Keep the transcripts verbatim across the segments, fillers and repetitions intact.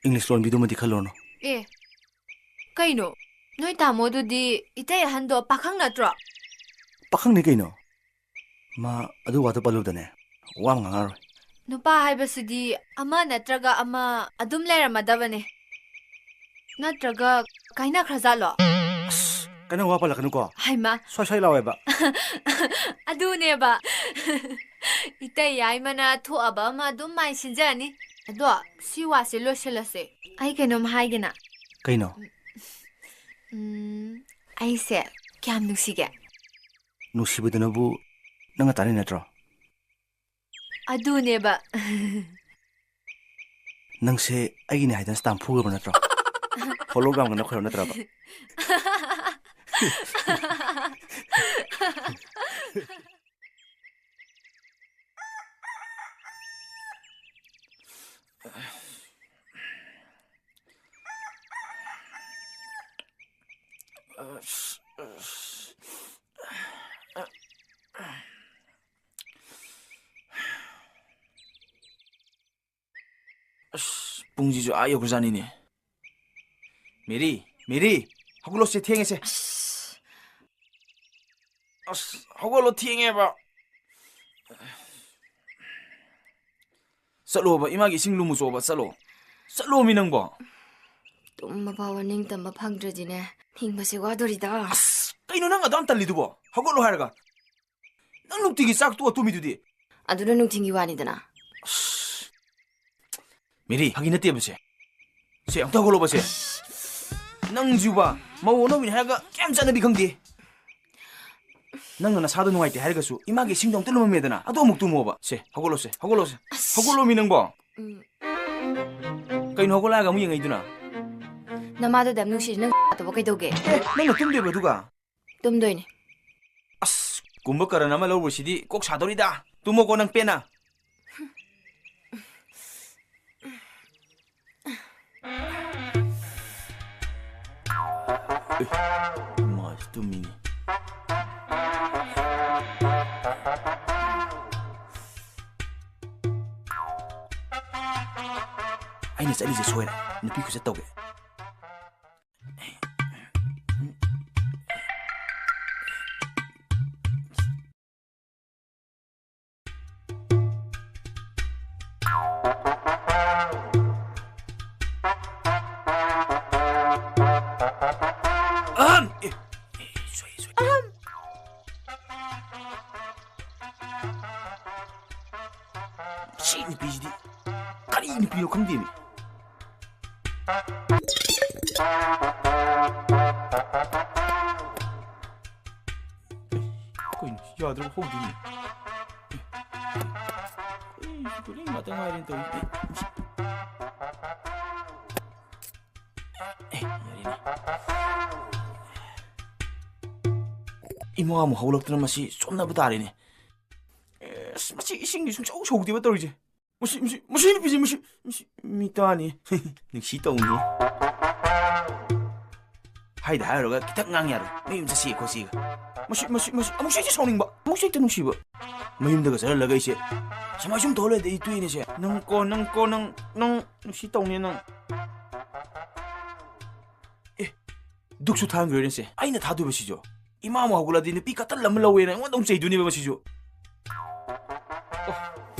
English ꯂꯣꯟꯕꯤꯗꯨꯃꯗꯤ ꯈꯜꯂꯨꯔꯅꯨ꯫ ꯑꯦ, ꯀꯩꯅꯣ? ꯅꯣꯏ ꯇꯥꯃꯣꯗꯨꯗꯤ ꯏꯇꯩ ꯑꯍꯟꯗꯣ ꯄꯥꯈꯪ ꯅꯠꯇ꯭ꯔꯣ? ꯄꯥꯈꯪꯅꯤ ꯀꯩꯅꯣ꯫ ꯃꯥ ꯑꯗꯨ ꯋꯥꯗꯨ ꯄꯜꯂꯨꯗꯅꯦ꯫ ꯋꯥ ꯑꯃ ꯉꯥꯡꯉꯔꯣꯏ꯫ ꯅꯨꯄꯥ ꯍꯥꯏꯕꯁꯤꯗꯤ ꯑꯃ ꯅꯠꯇ꯭ꯔꯒ ꯑꯃ ꯑꯗꯨꯝ ꯂꯩꯔꯝꯃꯗꯕꯅꯦ꯫ ꯅꯠꯇ꯭ꯔꯒ ꯀꯥꯏꯅꯈ꯭ꯔꯖꯥꯠꯂꯣ? ꯑꯁ, ꯀꯩꯅꯣ ꯋꯥ ꯄꯜꯂꯛꯀꯅꯨꯀꯣ꯫ ꯍꯩꯃꯥ꯫ ꯁ꯭ꯋꯥꯏ ꯁ꯭ꯋꯥꯏ ꯂꯥꯎꯋꯦꯕ꯫ ꯑꯗꯨꯅꯦꯕ꯫ ꯏꯇꯩ ꯌꯥꯏꯃꯅ ꯊꯣꯛꯑꯕ ꯑꯃ ꯑꯗꯨꯝ ꯃꯥꯏ ꯁꯤꯟꯖꯔꯅꯤ꯫ ꯑꯗꯣ ꯁꯤ ꯋꯥꯁꯦ ꯂꯣꯏꯁꯤꯜꯂꯁꯦ꯫ ꯑꯩ ꯀꯩꯅꯣꯝ ꯍꯥꯏꯒꯦꯅ꯫ ꯀꯩꯅꯣ? ꯎꯝ, ꯑꯩꯁꯦ ꯀꯌꯥꯝ ꯅꯨꯡꯁꯤꯒꯦ? ꯅꯨꯡꯁꯤꯕꯗꯨꯅꯕꯨ ꯅꯪꯒ ꯇꯥꯅꯩ ꯅꯠꯇ꯭ꯔꯣ? ꯑꯗꯨꯅꯦꯕ꯫ ꯅꯪꯁꯦ ꯑꯩꯒꯤꯅꯦ ꯍꯥꯏꯗꯅ stamp ꯐꯨꯈ꯭ꯔꯕ ꯅꯠꯇ꯭ꯔꯣ? Hologramꯒ ꯅꯞꯈ꯭ꯔꯕ ꯅꯠꯇ꯭ꯔꯕ? ꯑꯁ, ꯄꯨꯡꯁꯤꯁꯨ ꯑꯥ ꯌꯧꯈ꯭ꯔꯖꯥꯠꯅꯤꯅꯦ꯫ ꯃꯦꯔꯤ, ꯃꯦꯔꯤ, ꯍꯧꯒꯠꯂꯣꯁꯦ, ꯊꯦꯡꯉꯦꯁꯦ꯫ ꯑꯁ, ꯍꯧꯒꯠꯂꯣ, ꯊꯦꯡꯉꯦꯕ꯫ ꯆꯠꯂꯣꯕ, ꯏꯃꯥꯒꯤ ꯏꯁꯤꯡ ꯂꯨꯝꯃꯨꯆꯣꯕ, ꯆꯠꯂꯣ꯫ ꯆꯠꯂꯣꯃꯤ ꯅꯪꯕꯣ꯫ ꯇꯨꯝꯕ ꯐꯥꯎꯕ ꯅꯤꯡꯇꯝꯕ ꯐꯪꯗ꯭ꯔꯗꯤꯅꯦ, ꯍꯤꯡꯕꯁꯦ ꯋꯥꯗꯣꯔꯤꯗ꯫ ꯑꯁ, ꯀꯩꯅꯣ ꯅꯪ ꯑꯗꯨꯌꯥꯝ ꯇꯜꯂꯤꯗꯨꯕꯣ? ꯍꯧꯒꯠꯂꯣ ꯍꯥꯏꯔꯒ꯫ ꯅꯪ ꯅꯨꯡꯇꯤꯒꯤ ꯆꯥꯛ ꯇꯣꯛꯑ ꯇꯨꯝꯃꯤꯗꯨꯗꯤ? ꯑꯗꯨꯅ ꯅꯨꯡꯊꯤꯟꯒꯤ ꯋꯥꯅꯤꯗꯅ꯫ ꯑꯁ꯫ ꯃꯦꯔꯤ, ꯐꯥꯒꯤ ꯅꯠꯇꯦꯕ ꯁꯦ꯫ ꯁꯦ, ꯑꯝꯇ ꯍꯧꯒꯠꯂꯣꯕ ꯁꯦ꯫ ꯅꯪꯁꯤꯕ, ꯃꯧ ꯑꯅꯧꯕꯤꯅꯤ ꯍꯥꯏꯔꯒ ꯀꯌꯥꯝ ꯆꯠꯅꯕꯤ ꯈꯪꯗꯦ꯫ ꯅꯪꯅ ꯅꯁꯥꯗꯣ ꯅꯨꯡꯉꯥꯏꯇꯦ ꯍꯥꯏꯔꯒꯁꯨ ꯏꯃꯥꯒꯤ ꯏꯁꯤꯡꯗꯣ ꯑꯝꯇ ꯂꯨꯝꯃꯝꯃꯦꯗꯅ꯫ ꯑꯗꯣ ꯑꯃꯨꯛ ꯇꯨꯝꯃꯣꯕ꯫ ꯁꯦ, ꯍꯧꯒꯠꯂꯣ ꯁꯦ, ꯍꯧꯒꯠꯂꯣ ꯁꯦ꯫ ꯑꯁ꯫ ꯍꯧꯒꯠꯂꯣꯃꯤ ꯅꯪꯕꯣ꯫ ꯎꯝ꯫ ꯀꯩꯅꯣ ꯍꯧꯒꯠꯂꯛꯑꯒ ꯑꯃꯨꯛ ꯌꯦꯡꯉꯛꯏꯗꯨꯅ? ꯅꯃꯥꯗꯣ ꯑꯗꯨꯝ ꯅꯨꯡꯁꯤꯔꯤ ꯅꯪ ꯇꯧꯕ ꯀꯩꯗꯧꯒꯦ? ꯑꯦ, ꯅꯪꯅ ꯇꯨꯝꯗꯣꯏꯕ ꯑꯗꯨꯒ? ꯇꯨꯝꯗꯣꯏꯅꯦ꯫ ꯑꯁ, ꯀꯨꯝꯕ ꯀꯔꯟ ꯑꯃ ꯂꯧꯔꯨꯁꯤꯗꯤ ꯀꯣꯛ ꯁꯥꯗꯧꯔꯤꯗ꯫ ꯇꯨꯝꯃꯣꯀꯣ ꯅꯪ ꯄꯦꯟꯅ꯫ ꯑꯦ, ꯏꯃꯥꯁꯤ ꯇꯨꯝꯃꯤꯅꯤ꯫ ꯑꯩꯅ ꯆꯠꯂꯤꯁꯦ ꯁꯣꯏꯔꯦ꯫ ꯅꯨꯄꯤ ꯈꯨꯆꯠ ꯇꯧꯒꯦ꯫ ꯑꯍꯝ! ꯑꯦ, ꯑꯦ, ꯁꯣꯏ, ꯁꯣꯏ꯫ ꯁꯤ ꯅꯨꯄꯤꯁꯤꯗꯤ ꯀꯔꯤ ꯅꯨꯄꯤꯅꯣ ꯈꯪꯗꯦꯃꯤ꯫ ꯀꯩꯅꯣ ꯁꯤ ꯌꯥꯗ꯭ꯔꯕ ꯍꯧꯗꯣꯏꯅꯦ? ꯑꯦ, ꯑꯩ ꯁꯤ ꯀꯨꯂꯤ ꯉꯥꯛꯇ ꯉꯥꯏꯔꯦꯅ ꯇꯧꯔꯤꯁꯦ꯫ ꯑꯦ, ꯌꯥꯔꯦꯅꯦ꯫ ꯏꯃꯥ ꯑꯃꯨꯛ ꯍꯧꯒꯠꯂꯛꯇꯅ ꯃꯁꯤ ꯆꯣꯞꯅꯕ ꯇꯥꯔꯦꯅꯦ꯫ ꯑꯦ, ꯑꯁ, ꯃꯁꯤ ꯏꯁꯤꯡꯗꯤ ꯁꯨꯡꯁꯧ ꯁꯧꯗꯦꯕ ꯇꯧꯔꯤꯁꯦ꯫ ꯃꯁꯤ, ꯃꯁꯤ, ꯃꯁꯤ ꯅꯨꯄꯤꯁꯦ, ꯃꯁꯤ, ꯃꯁꯤ ꯃꯤ ꯇꯥꯅꯤ꯫ ꯅꯨꯡꯁꯤ ꯇꯧꯅꯤ꯫ ꯍꯥꯏꯗ ꯍꯥꯏꯔꯨꯔꯒ ꯈꯤꯇꯪ ꯉꯥꯡ ꯌꯥꯔꯣꯏ꯫ ꯃꯌꯨꯝ ꯆꯠꯁꯤ ꯈꯣꯠꯁꯤꯒ꯫ ꯃꯁꯤ, ꯃꯁꯤ, ꯃꯁꯤ, ꯑꯃꯨꯛꯁꯨ ꯍꯦꯛꯇ ꯁꯥꯎꯅꯤꯡꯕ, ꯑꯃꯨꯛꯁꯨ ꯍꯦꯛꯇ ꯅꯨꯡꯁꯤꯕ꯫ ꯃꯌꯨꯝꯗꯒ ꯆꯠꯍꯜꯂꯒ ꯑꯩꯁꯦ ꯁꯨꯃꯥꯏ ꯁꯨꯝ ꯇꯧꯍꯜꯂꯗꯤ ꯑꯩ ꯇꯣꯛꯏꯅꯦꯁꯦ꯫ ꯅꯪ ꯀꯣ, ꯅꯪ ꯀꯣ, ꯅꯪ, ꯅꯪ ꯅꯨꯡꯁꯤ ꯇꯧꯅꯤ ꯅꯪ꯫ ꯑꯦ, ꯗꯨꯛꯁꯨ ꯊꯥꯟꯈ꯭ꯔꯦꯅꯦꯁꯦ꯫ ꯑꯩꯅ ꯊꯥꯗꯣꯏꯕꯁꯤꯁꯨ꯫ ꯏꯃꯥ ꯑꯃ ꯍꯧꯒꯠꯂꯗꯤ ꯅꯨꯄꯤ ꯀꯇꯜ ꯑꯃ ꯂꯧꯋꯦꯅ ꯑꯩꯉꯣꯟꯗ ꯑꯃꯨꯛ ꯆꯩꯗꯣꯏꯅꯦꯕ ꯃꯁꯤꯁꯨ꯫ ꯑꯣ,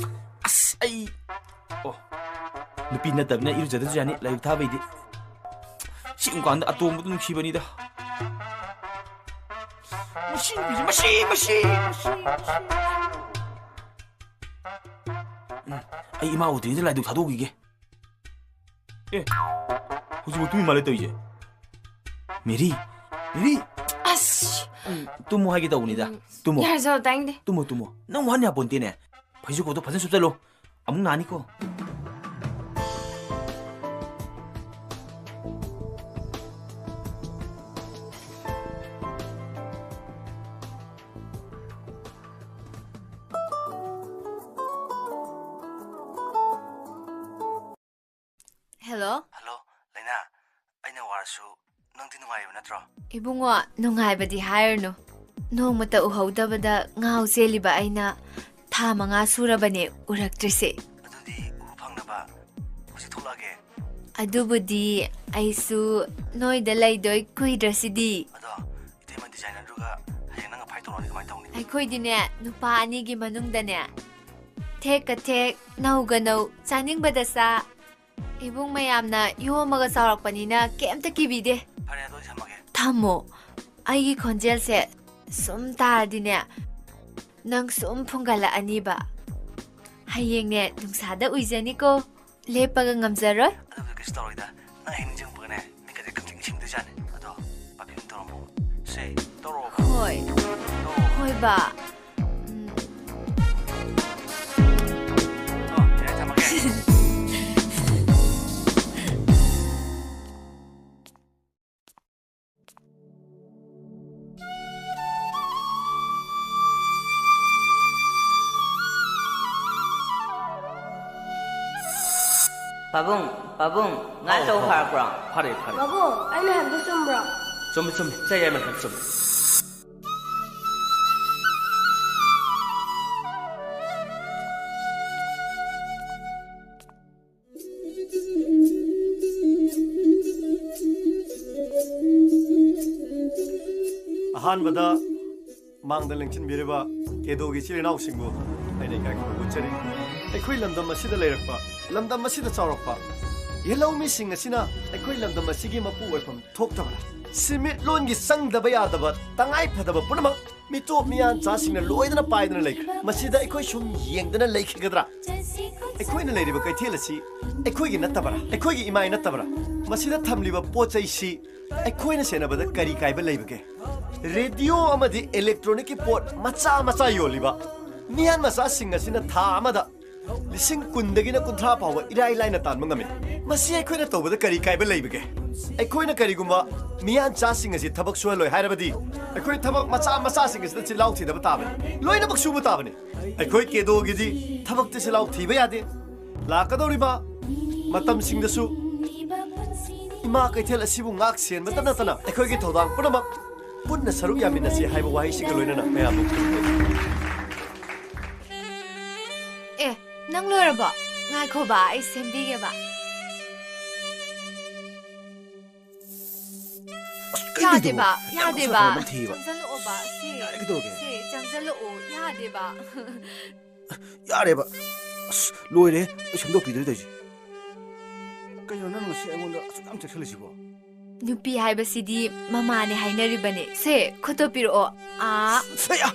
ꯑꯁ, ꯑꯩ, ꯑꯣ, ꯅꯨꯄꯤ ꯅꯠꯇꯕꯅꯤꯅ ꯏꯔꯨꯖꯗ꯭ꯔꯁꯨ ꯌꯥꯅꯤ, ꯂꯥꯏꯔꯤꯛ ꯊꯥꯕꯩꯗꯤ꯫ ꯁꯤꯒꯨꯝ ꯀꯥꯟꯗ ꯑꯇꯣꯝꯕꯗꯣ ꯅꯨꯡꯁꯤꯕꯅꯤꯗ꯫ ꯃꯁꯤ ꯅꯨꯄꯤꯁꯦ, ꯃꯁꯤ, ꯃꯁꯤ, ꯃꯁꯤ, ꯃꯁꯤ꯫ ꯎꯝ, ꯑꯩ ꯏꯃꯥ ꯎꯗ꯭ꯔꯤꯉꯩꯗ ꯂꯥꯏꯗꯨꯛ ꯊꯥꯗꯣꯛꯈꯤꯒꯦ꯫ ꯑꯦ, ꯍꯧꯖꯤꯛꯐꯥꯎ ꯇꯨꯃꯤꯟ ꯃꯥꯜꯂꯦ ꯇꯧꯔꯤꯁꯦ꯫ ꯃꯦꯔꯤ, ꯃꯦꯔꯤ꯫ ꯑꯁ! ꯎꯝ, ꯇꯨꯝꯃꯣ ꯍꯥꯏꯒꯦ ꯇꯧꯕꯅꯤꯗ꯫ ꯎꯝ, ꯇꯨꯝꯃꯣ꯫ ꯌꯥꯔꯦ, ꯆꯠꯂꯣ, ꯇꯥꯅꯤꯡꯗꯦ꯫ ꯇꯨꯝꯃꯣ, ꯇꯨꯝꯃꯣ꯫ ꯅꯪ ꯋꯥꯍꯟ ꯌꯥꯄꯣꯟꯇꯦꯅꯦ꯫ ꯐꯩꯖꯨꯞꯀꯗꯣ ꯐꯖꯅ ꯁꯨꯞꯆꯜꯂꯣ꯫ ꯑꯃꯨꯛ ꯅꯥꯅꯤꯀꯣ꯫ ꯍꯦꯜꯂꯣ꯫ ꯍꯜꯂꯣ, ꯂꯩꯅꯥ꯫ ꯑꯩꯅ ꯋꯥꯔꯁꯨ ꯅꯪꯗꯤ ꯅꯨꯡꯉꯥꯏꯔꯤꯕ ꯅꯠꯇ꯭ꯔꯣ? ꯏꯕꯨꯡꯉꯣ, ꯅꯨꯡꯉꯥꯏꯕꯗꯤ ꯍꯥꯏꯔꯨꯅꯨ꯫ ꯅꯣꯡꯃꯇ ꯎꯍꯧꯗꯕꯗ ꯉꯥꯎ ꯆꯦꯜꯂꯤꯕ ꯑꯩꯅ ꯊꯥ ꯃꯉꯥ ꯁꯨꯔꯕꯅꯦ ꯎꯔꯛꯇ꯭ꯔꯤꯁꯦ꯫ ꯑꯗꯨꯗꯤ ꯎꯕ ꯐꯪꯅꯕ ꯍꯧꯖꯤꯛ ꯊꯣꯛꯂꯛꯑꯒꯦ꯫ ꯑꯗꯨꯕꯨꯗꯤ ꯑꯩꯁꯨ ꯅꯣꯏꯗ ꯂꯩꯗꯣꯏ ꯀꯨꯏꯗ꯭ꯔꯁꯤꯗꯤ꯫ ꯑꯗꯣ ꯏꯇꯩꯃ ꯗꯤꯖꯥꯏꯅꯔꯗꯨꯒ ꯍꯌꯦꯡ ꯅꯪꯒ ꯐꯥꯏꯠ ꯇꯧꯔꯛꯑꯗꯤ ꯀꯃꯥꯏꯅ ꯇꯧꯅꯤ? ꯑꯩꯈꯣꯏꯗꯤꯅꯦ, ꯅꯨꯄꯥ ꯑꯅꯤꯒꯤ ꯃꯅꯨꯡꯗꯅꯦ, ꯊꯦꯛꯀ ꯊꯦꯛ, ꯅꯧꯒ ꯅꯧ, ꯆꯥꯅꯤꯡꯕꯗ ꯆꯥ꯫ ꯏꯕꯨꯡ ꯃꯌꯥꯝꯅ ꯌꯣꯝꯃꯒ ꯆꯥꯎꯔꯛꯄꯅꯤꯅ ꯀꯩꯝꯇ ꯀꯤꯕꯤꯗꯦ꯫ ꯐꯔꯦ, ꯑꯗꯨꯗꯤ ꯊꯝꯃꯒꯦ꯫ ꯊꯝꯃꯣ꯫ ꯑꯩꯒꯤ ꯈꯣꯟꯖꯦꯜꯁꯦ ꯁꯨꯝ ꯇꯥꯔꯗꯤꯅꯦ, ꯅꯪ ꯁꯨꯝ ꯐꯨꯡꯒꯠꯂꯛꯑꯅꯤꯕ꯫ ꯍꯌꯦꯡꯅꯦ, ꯅꯨꯡꯁꯥꯗ ꯎꯏꯖꯅꯤꯀꯣ꯫ ꯂꯦꯞꯄꯒ ꯉꯝꯖꯔꯣꯏ꯫ ꯑꯗꯨꯕꯨꯗꯤ ꯀꯩꯁꯨ ꯇꯧꯔꯣꯏꯗ꯫ ꯅꯪ ꯍꯦꯛ ꯅꯤꯡꯁꯤꯡꯉꯛꯄꯒꯅꯦ, ꯃꯤꯠꯀꯁꯦ ꯈꯪꯁꯤꯡ ꯁꯤꯡꯗꯣꯏꯖꯥꯠꯅꯤ꯫ ꯑꯗꯣ, perfume ꯇꯧꯔꯝꯃꯣ꯫ ꯁꯦ, ꯇꯧꯔꯛꯑꯣ꯫ ꯍꯣꯏ꯫ ꯇꯧꯔꯛꯑꯣ꯫ ꯍꯣꯏꯕ꯫ ꯎꯝ꯫ ꯑꯣ, ꯌꯥꯔꯦ, ꯊꯝꯃꯒꯦ꯫ ꯄꯥꯕꯨꯡ, ꯄꯥꯕꯨꯡ, ꯉꯥ ꯍꯥꯎ, ꯆꯧ ꯍꯥꯎ꯫ ꯐꯥꯔꯛꯄ꯭ꯔꯣ? ꯐꯥꯔꯦ, ꯐꯥꯔꯦ꯫ ꯄꯥꯕꯨꯡ, ꯑꯩꯅ ꯍꯥꯏꯕꯗꯨ ꯆꯨꯝꯕ꯭ꯔꯣ? ꯆꯨꯝꯃꯤ, ꯆꯨꯝꯃꯤ꯫ ꯏꯆꯥ ꯌꯥꯏꯃ ꯍꯥꯏꯕꯗꯨ ꯆꯨꯝꯃꯤ꯫ ꯑꯍꯥꯟꯕꯗ ꯃꯥꯡꯗ ꯂꯦꯡꯁꯤꯟꯕꯤꯔꯤꯕ ꯀꯦꯗꯣꯒꯤ ꯏꯆꯤꯜ ꯏꯅꯥꯎꯁꯤꯡꯕꯨ ꯑꯩꯅ ꯏꯀꯥꯏ ꯈꯨꯝꯅꯕ ꯎꯠꯆꯔꯤ꯫ ꯑꯩꯈꯣꯏ ꯂꯝꯗꯝ ꯑꯁꯤꯗ ꯂꯩꯔꯛꯄ, ꯂꯝꯗꯝ ꯑꯁꯤꯗ ꯆꯥꯎꯔꯛꯄ ꯌꯦꯜꯍꯧꯃꯤꯁꯤꯡ ꯑꯁꯤꯅ ꯑꯩꯈꯣꯏ ꯂꯝꯗꯝ ꯑꯁꯤꯒꯤ ꯃꯄꯨ ꯑꯣꯏꯐꯝ ꯊꯣꯛꯇꯕ꯭ꯔꯥ? ꯁꯤꯟꯃꯤꯠꯂꯣꯟꯒꯤ ꯆꯪꯗꯕ ꯌꯥꯗꯕ, ꯇꯉꯥꯏ ꯐꯗꯕ ꯄꯨꯝꯅꯃꯛ ꯃꯤꯇꯣꯞ ꯃꯤꯌꯥꯟꯆꯥꯁꯤꯡꯅ ꯂꯣꯏꯗꯅ ꯄꯥꯏꯗꯨꯅ ꯂꯩꯈ꯭ꯔꯦ꯫ ꯃꯁꯤꯗ ꯑꯩꯈꯣꯏ ꯁꯨꯝ ꯌꯦꯡꯗꯅ ꯂꯩꯈꯤꯒꯗ꯭ꯔꯥ? ꯑꯩꯈꯣꯏꯅ ꯂꯩꯔꯤꯕ ꯀꯩꯊꯦꯜ ꯑꯁꯤ ꯑꯩꯈꯣꯏꯒꯤ ꯅꯠꯇꯕ꯭ꯔꯥ? ꯑꯩꯈꯣꯏꯒꯤ ꯏꯃꯥꯏ ꯅꯠꯇꯕ꯭ꯔꯥ? ꯃꯁꯤꯗ ꯊꯝꯂꯤꯕ ꯄꯣꯠ ꯆꯩꯁꯤ ꯑꯩꯈꯣꯏꯅ ꯁꯦꯟꯅꯕꯗ ꯀꯔꯤ ꯀꯥꯏꯕ ꯂꯩꯕꯒꯦ? ꯔꯦꯗꯤꯑꯣ ꯑꯃꯗꯤ ꯏꯂꯦꯛꯇ꯭ꯔꯣꯅꯤꯛꯀꯤ ꯄꯣꯠ ꯃꯆꯥ ꯃꯆꯥ ꯌꯣꯜꯂꯤꯕ ꯃꯤꯌꯥꯟ ꯃꯆꯥꯁꯤꯡ ꯑꯁꯤꯅ ꯊꯥ ꯑꯃꯗ ꯂꯤꯁꯤꯡ ꯀꯨꯟꯗꯒꯤꯅ ꯀꯨꯟꯊ꯭ꯔꯥ ꯐꯥꯎꯕ ꯏꯔꯥꯏ ꯂꯥꯏꯅ ꯇꯥꯟꯕ ꯉꯝꯃꯤ꯫ ꯃꯁꯤ ꯑꯩꯈꯣꯏꯅ ꯇꯧꯕꯗ ꯀꯔꯤ ꯀꯥꯏꯕ ꯂꯩꯕꯒꯦ? ꯑꯩꯈꯣꯏꯅ ꯀꯔꯤꯒꯨꯝꯕ ꯃꯤꯌꯥꯟꯆꯥꯁꯤꯡ ꯑꯁꯤ ꯊꯕꯛ ꯁꯨꯍꯜꯂꯣꯏ ꯍꯥꯏꯔꯕꯗꯤ, ꯑꯩꯈꯣꯏ ꯊꯕꯛ ꯃꯆꯥ ꯃꯆꯥꯁꯤꯡ ꯑꯁꯤꯗ ꯆꯤꯜꯍꯥꯎ ꯊꯤꯗꯕ ꯇꯥꯕꯅꯤ꯫ ꯂꯣꯏꯅꯃꯛ ꯁꯨꯕ ꯇꯥꯕꯅꯤ꯫ ꯑꯩꯈꯣꯏ ꯀꯦꯗꯣꯒꯤꯗꯤ ꯊꯕꯛꯇ ꯆꯤꯜꯍꯥꯎ ꯊꯤꯕ ꯌꯥꯗꯦ꯫ ꯂꯥꯛꯀꯗꯧꯔꯤꯕ ꯃꯇꯝꯁꯤꯡꯗꯁꯨ ꯏꯃꯥ ꯀꯩꯊꯦꯜ ꯑꯁꯤꯕꯨ ꯉꯥꯛ ꯁꯦꯟꯕꯇ ꯅꯠꯇꯅ ꯑꯩꯈꯣꯏꯒꯤ ꯊꯧꯗꯥꯡ ꯄꯨꯝꯅꯃꯛ ꯄꯨꯟꯅ ꯁꯔꯨꯛ ꯌꯥꯃꯤꯟꯅꯁꯤ ꯍꯥꯏꯕ ꯋꯥꯍꯩꯁꯤꯒ ꯂꯣꯏꯅꯅ ꯃꯌꯥꯝꯕꯨ ꯈꯨꯔꯨꯝꯖꯔꯤ꯫ ꯑꯦ, ꯅꯪ ꯂꯣꯏꯔꯕꯣ? ꯉꯥꯏꯈꯣꯕ, ꯑꯩ ꯁꯦꯝꯕꯤꯒꯦꯕ꯫ ꯌꯥꯗꯦꯕ, ꯀꯩꯗꯧꯕ? ꯌꯥꯗꯦꯕ꯫ ꯅꯪ ꯊꯤꯌꯦꯕ꯫ ꯆꯪꯁꯜꯂꯛꯑꯣꯕ, ꯁꯦ꯫ ꯌꯥꯔꯦ, ꯀꯩꯗꯧꯔꯒꯦ? ꯁꯦ, ꯆꯪꯁꯜꯂꯛꯑꯣ, ꯌꯥꯗꯦꯕ꯫ ꯌꯥꯔꯦꯕ꯫ ꯑꯁ, ꯂꯣꯏꯔꯦ꯫ ꯑꯩ ꯁꯦꯝꯗꯣꯛꯄꯤꯗꯣꯏꯅꯦ ꯇꯧꯔꯤꯁꯦ꯫ ꯀꯩꯅꯣ ꯅꯪ ꯉꯁꯤ ꯑꯩꯉꯣꯟꯗ ꯑꯁꯨꯛ ꯌꯥꯝ ꯆꯦꯛꯁꯤꯜꯂꯤꯁꯤꯕꯣ? ꯅꯨꯄꯤ ꯍꯥꯏꯕꯁꯤꯗꯤ ꯃꯃꯥꯅꯦ ꯍꯥꯏꯅꯔꯤꯕꯅꯦ꯫ ꯁꯦ, ꯈꯨꯠꯇꯣ ꯄꯤꯔꯛꯑꯣ꯫ ꯑꯥ꯫ ꯁꯦ, ꯑ!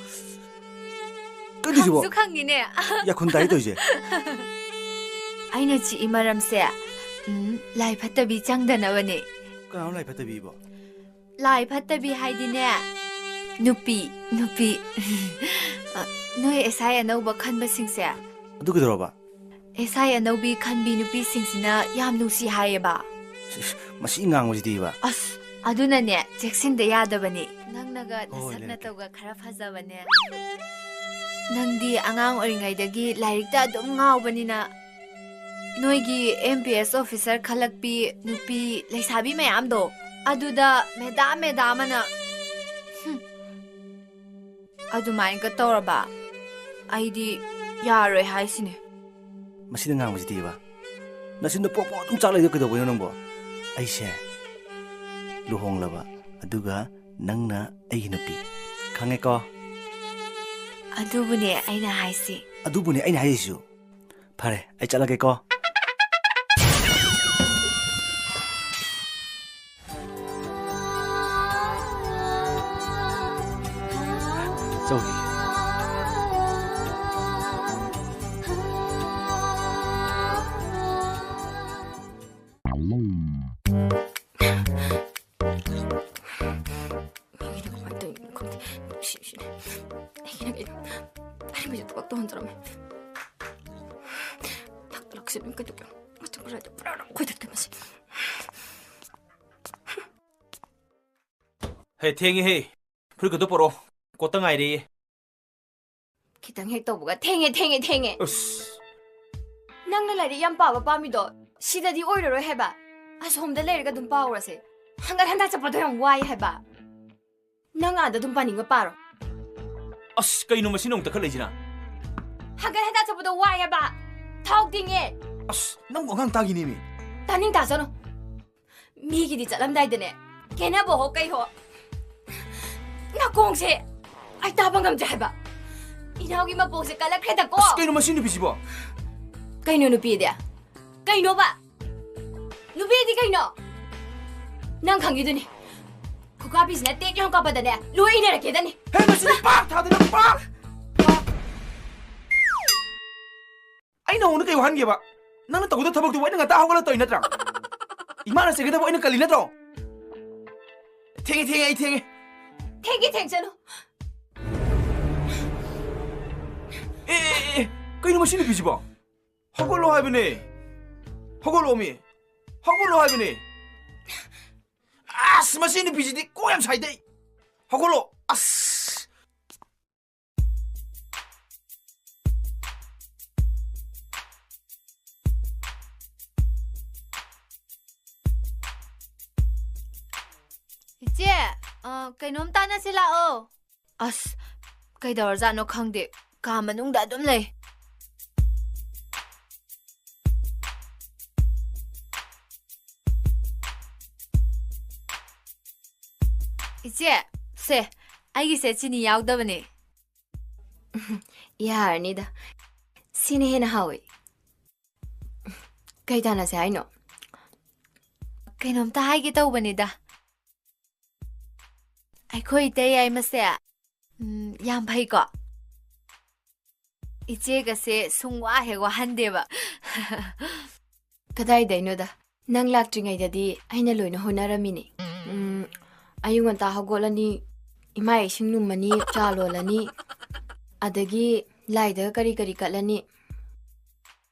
ꯀꯩꯅꯣ ꯁꯤꯕꯣ? ꯈꯪꯁꯨ ꯈꯪꯉꯤꯅꯦ꯫ ꯌꯥꯈꯨꯟ ꯇꯥꯏ ꯇꯧꯔꯤꯁꯦ꯫ ꯑꯩꯅ ꯆꯤꯛꯏ ꯃꯔꯝꯁꯦ, ꯎꯝ, ꯂꯥꯏ ꯐꯠꯇꯕꯤ ꯆꯪꯗꯅꯕꯅꯦ꯫ ꯀꯅꯥꯅꯣ ꯂꯥꯏ ꯐꯠꯇꯕꯤꯕꯣ? ꯂꯥꯏ ꯐꯠꯇꯕꯤ ꯍꯥꯏꯗꯤꯅꯦ, ꯅꯨꯄꯤ, ꯅꯨꯄꯤ꯫ ꯑ, ꯅꯣꯏ ꯑꯦꯁ ꯑꯥꯏ ꯑꯅꯧꯕ ꯈꯟꯕꯁꯤꯡꯁꯦ꯫ ꯑꯗꯨ ꯀꯩꯗꯧꯔꯕ? ꯑꯦꯁ ꯑꯥꯏ ꯑꯅꯧꯕꯤ ꯈꯟꯕꯤ ꯅꯨꯄꯤꯁꯤꯡꯁꯤꯅ ꯌꯥꯝ ꯅꯨꯡꯁꯤ ꯍꯥꯏꯌꯦꯕ꯫ ꯏꯁ, ꯏꯁ, ꯃꯁꯤ ꯉꯥꯡꯕꯁꯤꯗꯤꯕ꯫ ꯑꯁ, ꯑꯗꯨꯅꯅꯦ, ꯆꯦꯛꯁꯤꯟꯗ ꯌꯥꯗꯕꯅꯦ꯫ ꯅꯪꯅꯒ ꯍꯣꯏ, ꯍꯣꯏ, ꯅꯁꯛ ꯂꯩꯔꯛꯀꯦ꯫ ꯅꯇꯧꯒ ꯈꯔ ꯐꯖꯕꯅꯦ꯫ ꯅꯪꯗꯤ ꯑꯉꯥꯡ ꯑꯣꯏꯔꯤꯉꯩꯗꯒꯤ ꯂꯥꯏꯔꯤꯛꯇ ꯑꯗꯨꯝ ꯉꯥꯎꯕꯅꯤꯅ, ꯅꯣꯏꯒꯤ ꯑꯦꯝ ꯄꯤ ꯑꯦꯁ ꯑꯣꯐꯤꯁꯔ ꯈꯜꯂꯛꯄꯤ ꯅꯨꯄꯤ ꯂꯩꯁꯥꯕꯤ ꯃꯌꯥꯝꯗꯣ, ꯑꯗꯨꯗ ꯃꯦꯗꯥꯝ, ꯃꯦꯗꯥꯝ ꯑꯅ, ꯍꯨꯝ, ꯑꯗꯨꯃꯥꯏꯅꯒ ꯇꯧꯔꯕ, ꯑꯩꯗꯤ ꯌꯥꯔꯣꯏ ꯍꯥꯏꯁꯤꯅꯦ꯫ ꯃꯁꯤꯗ ꯉꯥꯡꯕꯁꯤꯗꯤꯕ? ꯅꯆꯤꯟꯗꯣ ꯄ꯭ꯔꯣꯛ ꯄ꯭ꯔꯣꯛ ꯑꯗꯨꯝ ꯆꯥꯛ ꯂꯩꯗꯣ ꯀꯩꯗꯧꯕꯩꯅꯣ ꯅꯪꯕꯣ? ꯑꯩꯁꯦ ꯂꯨꯍꯣꯡꯂꯕ, ꯑꯗꯨꯒ ꯅꯪꯅ ꯑꯩꯒꯤ ꯅꯨꯄꯤ꯫ ꯈꯪꯉꯦꯀꯣ? ꯑꯗꯨꯕꯨꯅꯦ ꯑꯩꯅ ꯍꯥꯏꯁꯤ꯫ ꯑꯗꯨꯕꯨꯅꯦ ꯑꯩꯅ ꯍꯥꯏꯁꯤꯁꯨ꯫ ꯐꯔꯦ, ꯑꯩ ꯆꯠꯂꯒꯦꯀꯣ꯫ ꯆꯧ꯫ ꯑꯩꯒꯤꯅ ꯀꯃꯥꯏꯅ ꯇꯧꯔꯤꯅꯣ ꯈꯪꯗꯦ꯫ ꯅꯨꯡꯁꯤꯕꯁꯤꯅ꯫ ꯑꯩꯒꯤꯅ ꯀꯩꯅꯣ? ꯑꯩꯅ ꯃꯤꯁꯦ ꯊꯕꯛ ꯇꯧꯍꯟꯗ꯭ꯔꯝꯃꯦ꯫ ꯂꯥꯛꯁꯤꯅ ꯀꯩꯗꯧꯒꯦ? ꯃꯆꯨꯝ ꯈꯔꯗꯣ ꯄꯨꯔꯥ ꯈꯣꯏꯗꯠꯀꯦ ꯃꯁꯤ꯫ ꯍꯦ, ꯊꯦꯡꯉꯦꯍꯦ꯫ ꯐꯨꯔꯤꯠꯀꯗꯣ ꯄꯨꯔꯛꯑꯣ꯫ ꯀꯣꯠꯇ ꯉꯥꯏꯔꯦꯌꯦ꯫ ꯈꯤꯇꯪ ꯍꯦꯛ ꯇꯧꯕꯒ, "ꯊꯦꯡꯉꯦ, ꯊꯦꯡꯉꯦ, ꯊꯦꯡꯉꯦ!" ꯑꯁ꯫ ꯅꯪꯅ ꯂꯥꯏꯔꯤꯛ ꯌꯥꯝ ꯄꯥꯕ ꯄꯥꯝꯃꯤꯗꯣ ꯁꯤꯗꯗꯤ ꯑꯣꯏꯔꯔꯣꯏ ꯍꯥꯏꯕ꯫ ꯑꯁꯣꯝꯗ ꯂꯩꯔꯒ ꯑꯗꯨꯝ ꯄꯥꯍꯧꯔꯁꯦ꯫ ꯍꯪꯒꯠ ꯍꯟꯗ ꯆꯠꯄꯗꯣ ꯌꯥꯝ ꯋꯥꯏ ꯍꯥꯏꯕ꯫ ꯅꯪ ꯑꯥꯗ ꯑꯗꯨꯝ ꯄꯥꯅꯤꯡꯕ ꯄꯥꯔꯣ꯫ ꯑꯁ, ꯀꯩꯅꯣ ꯃꯁꯤꯅ ꯑꯃꯨꯛ ꯇꯛꯈꯠꯂꯛꯏꯁꯤꯅ? ꯍꯪꯒꯠ ꯍꯟꯗ ꯆꯠꯄꯗꯣ ꯋꯥꯏ ꯍꯥꯏꯕ꯫ ꯊꯥꯎ ꯇꯤꯡꯉꯦ꯫ ꯑꯁ, ꯅꯪꯕꯨ ꯑꯉꯥꯡ ꯇꯥꯈꯤꯅꯦꯃꯤ꯫ ꯇꯥꯅꯤꯡ ꯇꯥꯁꯅꯨ꯫ ꯃꯤꯒꯤꯗꯤ ꯆꯠꯂꯝꯗꯥꯏꯗꯅꯦ, ꯈꯦꯠꯅꯕ ꯍꯣ ꯀꯩ ꯍꯣ? ꯅꯥꯀꯣꯡꯁꯦ ꯑꯩ ꯇꯥꯕ ꯉꯝꯗ꯭ꯔꯦ ꯍꯥꯏꯕ꯫ ꯏꯅꯥꯎꯒꯤ ꯃꯄꯣꯛꯁꯦ ꯀꯜꯂꯛꯈ꯭ꯔꯦꯗꯀꯣ꯫ ꯑꯁ, ꯀꯩꯅꯣ ꯃꯁꯤ ꯅꯨꯄꯤꯁꯤꯕꯣ? ꯀꯩꯅꯣ ꯅꯨꯄꯤꯗꯤ? ꯀꯩꯅꯣꯕ? ꯅꯨꯄꯤꯗꯤ ꯀꯩꯅꯣ? ꯅꯪ ꯈꯪꯉꯤꯗꯨꯅꯤ꯫ ꯈꯨꯀꯥꯄꯤꯁꯤꯅ ꯇꯦꯛ ꯌꯥꯝ ꯀꯥꯞꯄꯗꯅꯦ ꯂꯣꯏ ꯏꯅꯔꯛꯀꯦꯗꯅꯤ꯫ ꯍꯦ, ꯃꯁꯤꯗꯤ ꯄꯥꯛ ꯊꯥꯗꯅ ꯄꯥꯛ! ꯑꯩ ꯅꯉꯣꯟꯗ ꯀꯩ ꯋꯥꯍꯟꯒꯦꯕ? ꯅꯪꯅ ꯇꯧꯒꯗꯕ ꯊꯕꯛꯇꯨꯕꯨ ꯑꯩꯅ ꯉꯟꯇꯥ ꯍꯧꯒꯠꯂ ꯇꯧꯔꯤ ꯅꯠꯇ꯭ꯔꯥ? ꯏꯃꯥꯅ ꯆꯩꯒꯗꯕ ꯑꯩꯅ ꯀꯜꯂꯤ ꯅꯠꯇ꯭ꯔꯣ? ꯊꯦꯡꯉꯦ, ꯊꯦꯡꯉꯦ, ꯑꯩ ꯊꯦꯡꯉꯦ꯫ ꯊꯦꯡꯒꯤ ꯊꯦꯡꯖꯅꯨ꯫ ꯑꯦ, ꯑꯦ, ꯑꯦ, ꯀꯩꯅꯣ ꯃꯁꯤ ꯅꯨꯄꯤꯁꯤꯕꯣ? ꯍꯧꯒꯠꯂꯣ ꯍꯥꯏꯕꯅꯦ꯫ ꯍꯧꯒꯠꯂꯣꯃꯤ꯫ ꯍꯧꯒꯠꯂꯣ ꯍꯥꯏꯕꯅꯦ꯫ ꯑꯁ, ꯃꯁꯤ ꯅꯨꯄꯤꯁꯤꯗꯤ ꯀꯣꯛ ꯌꯥꯝ ꯁꯥꯏꯗꯩ꯫ ꯍꯧꯒꯠꯂꯣ꯫ ꯑꯁ꯫ ꯏꯆꯦ, ꯑ, ꯀꯩꯅꯣꯝ ꯇꯥꯟꯅꯁꯤ ꯂꯥꯛꯑꯣ꯫ ꯑꯁ, ꯀꯩꯗꯧꯔꯖꯥꯠꯅꯣ ꯈꯪꯗꯦ, ꯀꯥ ꯃꯅꯨꯡꯗ ꯑꯗꯨꯝ ꯂꯩ꯫ ꯏꯆꯦ, ꯁꯦ, ꯑꯩꯒꯤꯁꯦ ꯆꯤꯅꯤ ꯌꯥꯎꯗꯕꯅꯦ꯫ ꯌꯥꯔꯅꯤꯗ, ꯁꯤꯅ ꯍꯦꯟꯅ ꯍꯥꯎꯋꯤ꯫ ꯀꯩ ꯇꯥꯟꯅꯁꯦ ꯍꯥꯏꯅꯣ? ꯀꯩꯅꯣꯝꯇ ꯍꯥꯏꯒꯦ ꯇꯧꯕꯅꯤꯗ꯫ ꯑꯩꯈꯣꯏ ꯏꯇꯩ ꯌꯥꯏꯃꯁꯦ, ꯎꯝ, ꯌꯥꯝ ꯐꯩꯀꯣ꯫ ꯏꯆꯦꯒꯁꯦ ꯁꯨꯡꯋꯥ ꯍꯦꯛ ꯋꯥꯍꯟꯗꯦꯕ꯫ ꯀꯗꯥꯏꯗꯩꯅꯣꯗ, ꯅꯪ ꯂꯥꯛꯇ꯭ꯔꯤꯉꯩꯗꯗꯤ ꯑꯩꯅ ꯂꯣꯏꯅ ꯍꯣꯠꯅꯔꯝꯃꯤꯅꯦ꯫ ꯎꯝ, ꯑꯌꯨꯛ ꯉꯟꯇꯥ ꯍꯧꯒꯠꯂꯅꯤ, ꯏꯃꯥ ꯏꯁꯤꯡ ꯂꯨꯝꯃꯅꯤ, ꯆꯥ ꯂꯣꯜꯂꯅꯤ, ꯑꯗꯒꯤ ꯂꯥꯏꯗꯒ ꯀꯔꯤ ꯀꯔꯤ ꯀꯠꯂꯅꯤ꯫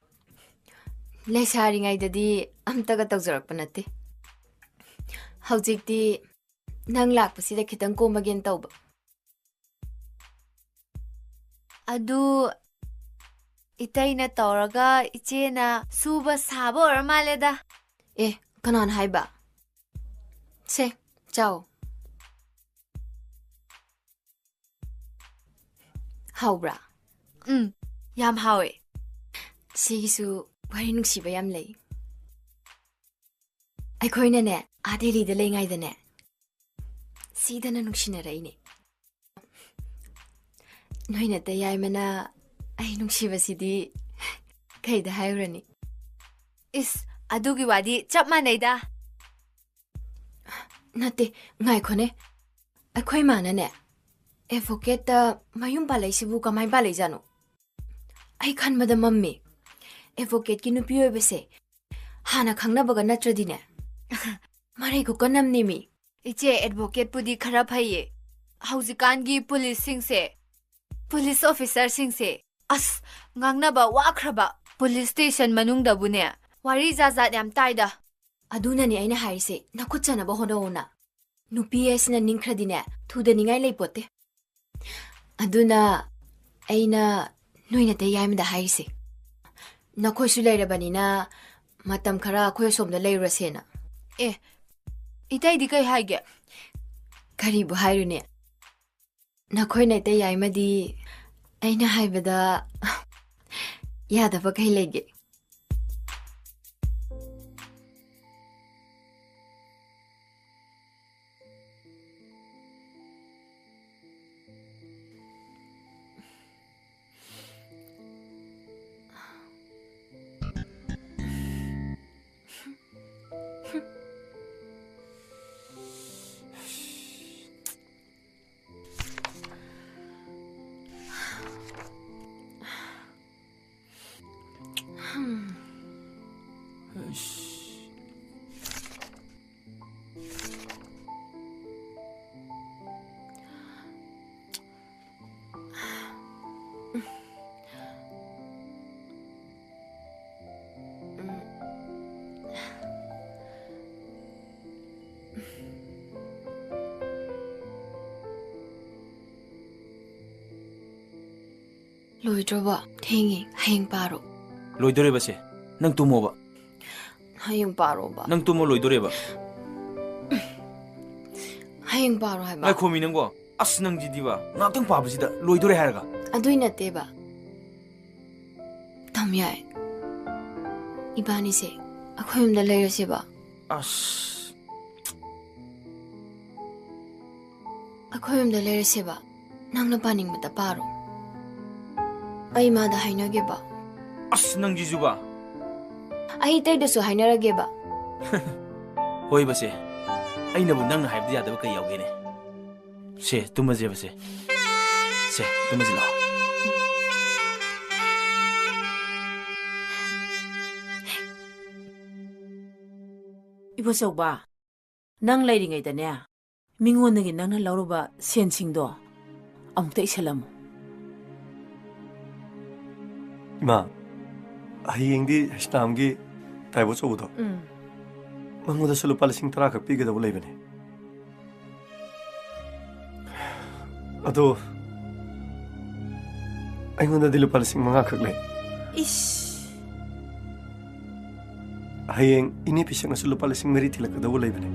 ꯂꯩꯁꯥꯔꯤꯉꯩꯗꯗꯤ ꯑꯝꯇꯒ ꯇꯧꯖꯔꯛꯄ ꯅꯠꯇꯦ꯫ ꯍꯧꯖꯤꯛꯇꯤ ꯅꯪ ꯂꯥꯛꯄꯁꯤꯗ ꯈꯤꯇꯪ ꯀꯣꯝꯃꯒꯦꯅ ꯇꯧꯕ꯫ ꯑꯗꯨ ꯏꯇꯩꯅ ꯇꯧꯔꯒ ꯏꯆꯦꯅ ꯁꯨꯕ ꯁꯥꯕ ꯑꯣꯏꯔ ꯃꯥꯜꯂꯦꯗ꯫ ꯑꯦ, ꯀꯅꯥꯅ ꯍꯥꯏꯕ? ꯁꯦ, ꯆꯥꯎ꯫ ꯍꯥꯎꯕ꯭ꯔꯥ? ꯎꯝ, ꯌꯥꯝ ꯍꯥꯎꯋꯦ꯫ ꯁꯤꯒꯤꯁꯨ ꯋꯥꯔꯤ ꯅꯨꯡꯁꯤꯕ ꯌꯥꯝ ꯂꯩ꯫ ꯑꯩꯈꯣꯏꯅꯅꯦ, ꯑꯥ ꯗꯦꯜꯂꯤꯗ ꯂꯩꯉꯩꯗꯅꯦ, ꯁꯤꯗꯅ ꯅꯨꯡꯁꯤꯅꯔꯛꯏꯅꯦ꯫ ꯅꯣꯏ ꯅꯇꯩ ꯌꯥꯏꯃꯅ ꯑꯩ ꯅꯨꯡꯁꯤꯕꯁꯤꯗꯤ ꯀꯩꯗ ꯍꯥꯏꯔꯨꯔꯅꯤ? ꯏꯁ, ꯑꯗꯨꯒꯤ ꯋꯥꯗꯤ ꯆꯞ ꯃꯥꯟꯅꯩꯗ꯫ ꯅꯠꯇꯦ, ꯉꯥꯏꯈꯣꯅꯦ꯫ ꯑꯩꯈꯣꯏ ꯃꯥꯅꯅꯦ, ꯑꯦꯗꯚꯣꯀꯦꯠꯇ ꯃꯌꯨꯝ ꯄꯥꯜꯂꯛꯏꯁꯤꯕꯨ ꯀꯃꯥꯏ ꯄꯥꯜꯂꯛꯏꯖꯥꯠꯅꯣ? ꯑꯩ ꯈꯟꯕꯗ ꯃꯝꯃꯤ꯫ ꯑꯦꯗꯚꯣꯀꯦꯠꯀꯤ ꯅꯨꯄꯤ ꯑꯣꯏꯕꯁꯦ ꯍꯥꯟꯅ ꯈꯪꯅꯕꯒ ꯅꯠꯇ꯭ꯔꯗꯤꯅꯦ, ꯃꯔꯩ ꯈꯨꯀꯟ ꯑꯃꯅꯦꯃꯤ꯫ ꯏꯆꯦ, ꯑꯦꯗꯚꯣꯀꯦꯠꯄꯨꯗꯤ ꯈꯔ ꯐꯩꯌꯦ꯫ ꯍꯧꯖꯤꯛꯀꯥꯟꯒꯤ ꯄꯨꯂꯤꯁꯁꯤꯡꯁꯦ, ꯄꯨꯂꯤꯁ ꯑꯣꯐꯤꯁꯔꯁꯤꯡꯁꯦ, ꯑꯁ, ꯉꯥꯡꯅꯕ ꯋꯥꯈ꯭ꯔꯕ꯫ ꯄꯨꯂꯤꯁ ꯁ꯭ꯇꯦꯁꯟ ꯃꯅꯨꯡꯗꯕꯨꯅꯦ, ꯋꯥꯔꯤ ꯖꯥꯠ ꯖꯥꯠ ꯌꯥꯝ ꯇꯥꯏꯗ꯫ ꯑꯗꯨꯅꯅꯦ ꯑꯩꯅ ꯍꯥꯏꯔꯤꯁꯦ, ꯅꯈꯨꯠ ꯆꯟꯅꯕ ꯍꯣꯠꯅꯧꯅ꯫ ꯅꯨꯄꯤ ꯍꯥꯏꯁꯤꯅ ꯅꯤꯡꯈ꯭ꯔꯗꯤꯅꯦ, ꯊꯨꯗꯅꯤꯡꯉꯥꯏ ꯂꯩꯄꯣꯠꯇꯦ꯫ ꯑꯗꯨꯅ ꯑꯩꯅ ꯅꯣꯏ ꯅꯇꯩ ꯌꯥꯏꯃꯗ ꯍꯥꯏꯔꯤꯁꯦ, ꯅꯈꯣꯏꯁꯨ ꯂꯩꯔꯕꯅꯤꯅ ꯃꯇꯝ ꯈꯔ ꯑꯩꯈꯣꯏ ꯑꯁꯣꯝꯗ ꯂꯩꯔꯨꯔꯁꯦꯅ꯫ ꯑꯦ, ꯏꯇꯩꯗꯤ ꯀꯩ ꯍꯥꯏꯒꯦ? ꯀꯔꯤꯕꯨ ꯍꯥꯏꯔꯨꯅꯤ? ꯅꯈꯣꯏ ꯅꯇꯩ ꯌꯥꯏꯃꯗꯤ ꯑꯩꯅ ꯍꯥꯏꯕꯗ ꯌꯥꯗꯕ ꯀꯩ ꯂꯩꯒꯦ? ꯂꯣꯏꯗ꯭ꯔꯕꯣ? ꯊꯦꯡꯉꯦ, ꯍꯌꯦꯡ ꯄꯥꯔꯣ꯫ ꯂꯣꯏꯗꯣꯔꯦꯕ ꯁꯦ, ꯅꯪ ꯇꯨꯝꯃꯣꯕ꯫ ꯍꯌꯦꯡ ꯄꯥꯔꯣꯕ꯫ ꯅꯪ ꯇꯨꯝꯃꯣ, ꯂꯣꯏꯗꯣꯔꯦꯕ꯫ ꯍꯌꯦꯡ ꯄꯥꯔꯣ ꯍꯥꯏꯕ꯫ ꯉꯥꯏꯈꯣꯃꯤ ꯅꯪꯕꯣ, ꯑꯁ, ꯅꯪꯁꯤꯗꯤꯕ, ꯉꯥꯛꯇꯪ ꯄꯥꯕꯁꯤꯗ ꯂꯣꯏꯗꯣꯔꯦ ꯍꯥꯏꯔꯒ꯫ ꯑꯗꯨꯏ ꯅꯠꯇꯦꯕ꯫ ꯇꯝ ꯌꯥꯏ꯫ ꯏꯕꯥꯅꯤꯁꯦ ꯑꯩꯈꯣꯏ ꯌꯨꯝꯗ ꯂꯩꯔꯁꯦꯕ꯫ ꯑꯁ꯫ ꯑꯩꯈꯣꯏ ꯌꯨꯝꯗ ꯂꯩꯔꯁꯦꯕ꯫ ꯅꯪꯅ ꯄꯥꯅꯤꯡꯕꯗ ꯄꯥꯔꯣ꯫ ꯑꯩ ꯏꯃꯥꯗ ꯍꯥꯏꯅꯒꯦꯕ꯫ ꯑꯁ, ꯅꯪꯁꯤꯁꯨꯕ꯫ ꯑꯩ ꯏꯇꯩꯗꯁꯨ ꯍꯥꯏꯅꯔꯒꯦꯕ꯫ ꯍꯣꯏꯕꯁꯦ, ꯑꯩꯅꯕꯨ ꯅꯪꯅ ꯍꯥꯏꯕꯗ ꯌꯥꯗꯕ ꯀꯩ ꯌꯥꯎꯒꯦꯅꯦ? ꯁꯦ, ꯇꯨꯝꯃꯁꯦꯕꯁꯦ꯫ ꯁꯦ, ꯇꯨꯝꯃꯁꯤ ꯂꯥꯛꯑꯣ꯫ ꯏꯕꯣꯆꯧꯕ, ꯅꯪ ꯂꯩꯔꯤꯉꯩꯗꯅꯦ, ꯃꯤꯉꯣꯟꯗꯒꯤ ꯅꯪꯅ ꯂꯧꯔꯨꯕ ꯁꯦꯟꯁꯤꯡꯗꯣ ꯑꯃꯨꯛꯇ ꯏꯁꯜꯂꯝꯃꯨ꯫ ꯏꯃꯥ, ꯍꯌꯦꯡꯗꯤ ꯍꯩꯁꯅꯥꯝꯒꯤ ꯇꯥꯏꯕꯣ ꯑꯆꯧꯕꯗꯣ, ꯎꯝ꯫ ꯃꯉꯣꯟꯗꯁꯨ ꯂꯨꯄꯥ ꯂꯤꯁꯤꯡ ꯇꯔꯥ ꯈꯛ ꯄꯤꯒꯗꯧꯕ ꯂꯩꯕꯅꯦ꯫ ꯑꯗꯣ ꯑꯩꯉꯣꯟꯗꯗꯤ ꯂꯨꯄꯥ ꯂꯤꯁꯤꯡ ꯃꯉꯥ ꯈꯛ ꯂꯩ꯫ ꯏꯁ꯫ ꯍꯌꯦꯡ ꯏꯅꯦ ꯄꯤꯁꯛꯅꯁꯨ ꯂꯨꯄꯥ ꯂꯤꯁꯤꯡ ꯃꯔꯤ ꯊꯤꯜꯂꯛꯀꯗꯧꯕ ꯂꯩꯕꯅꯦ꯫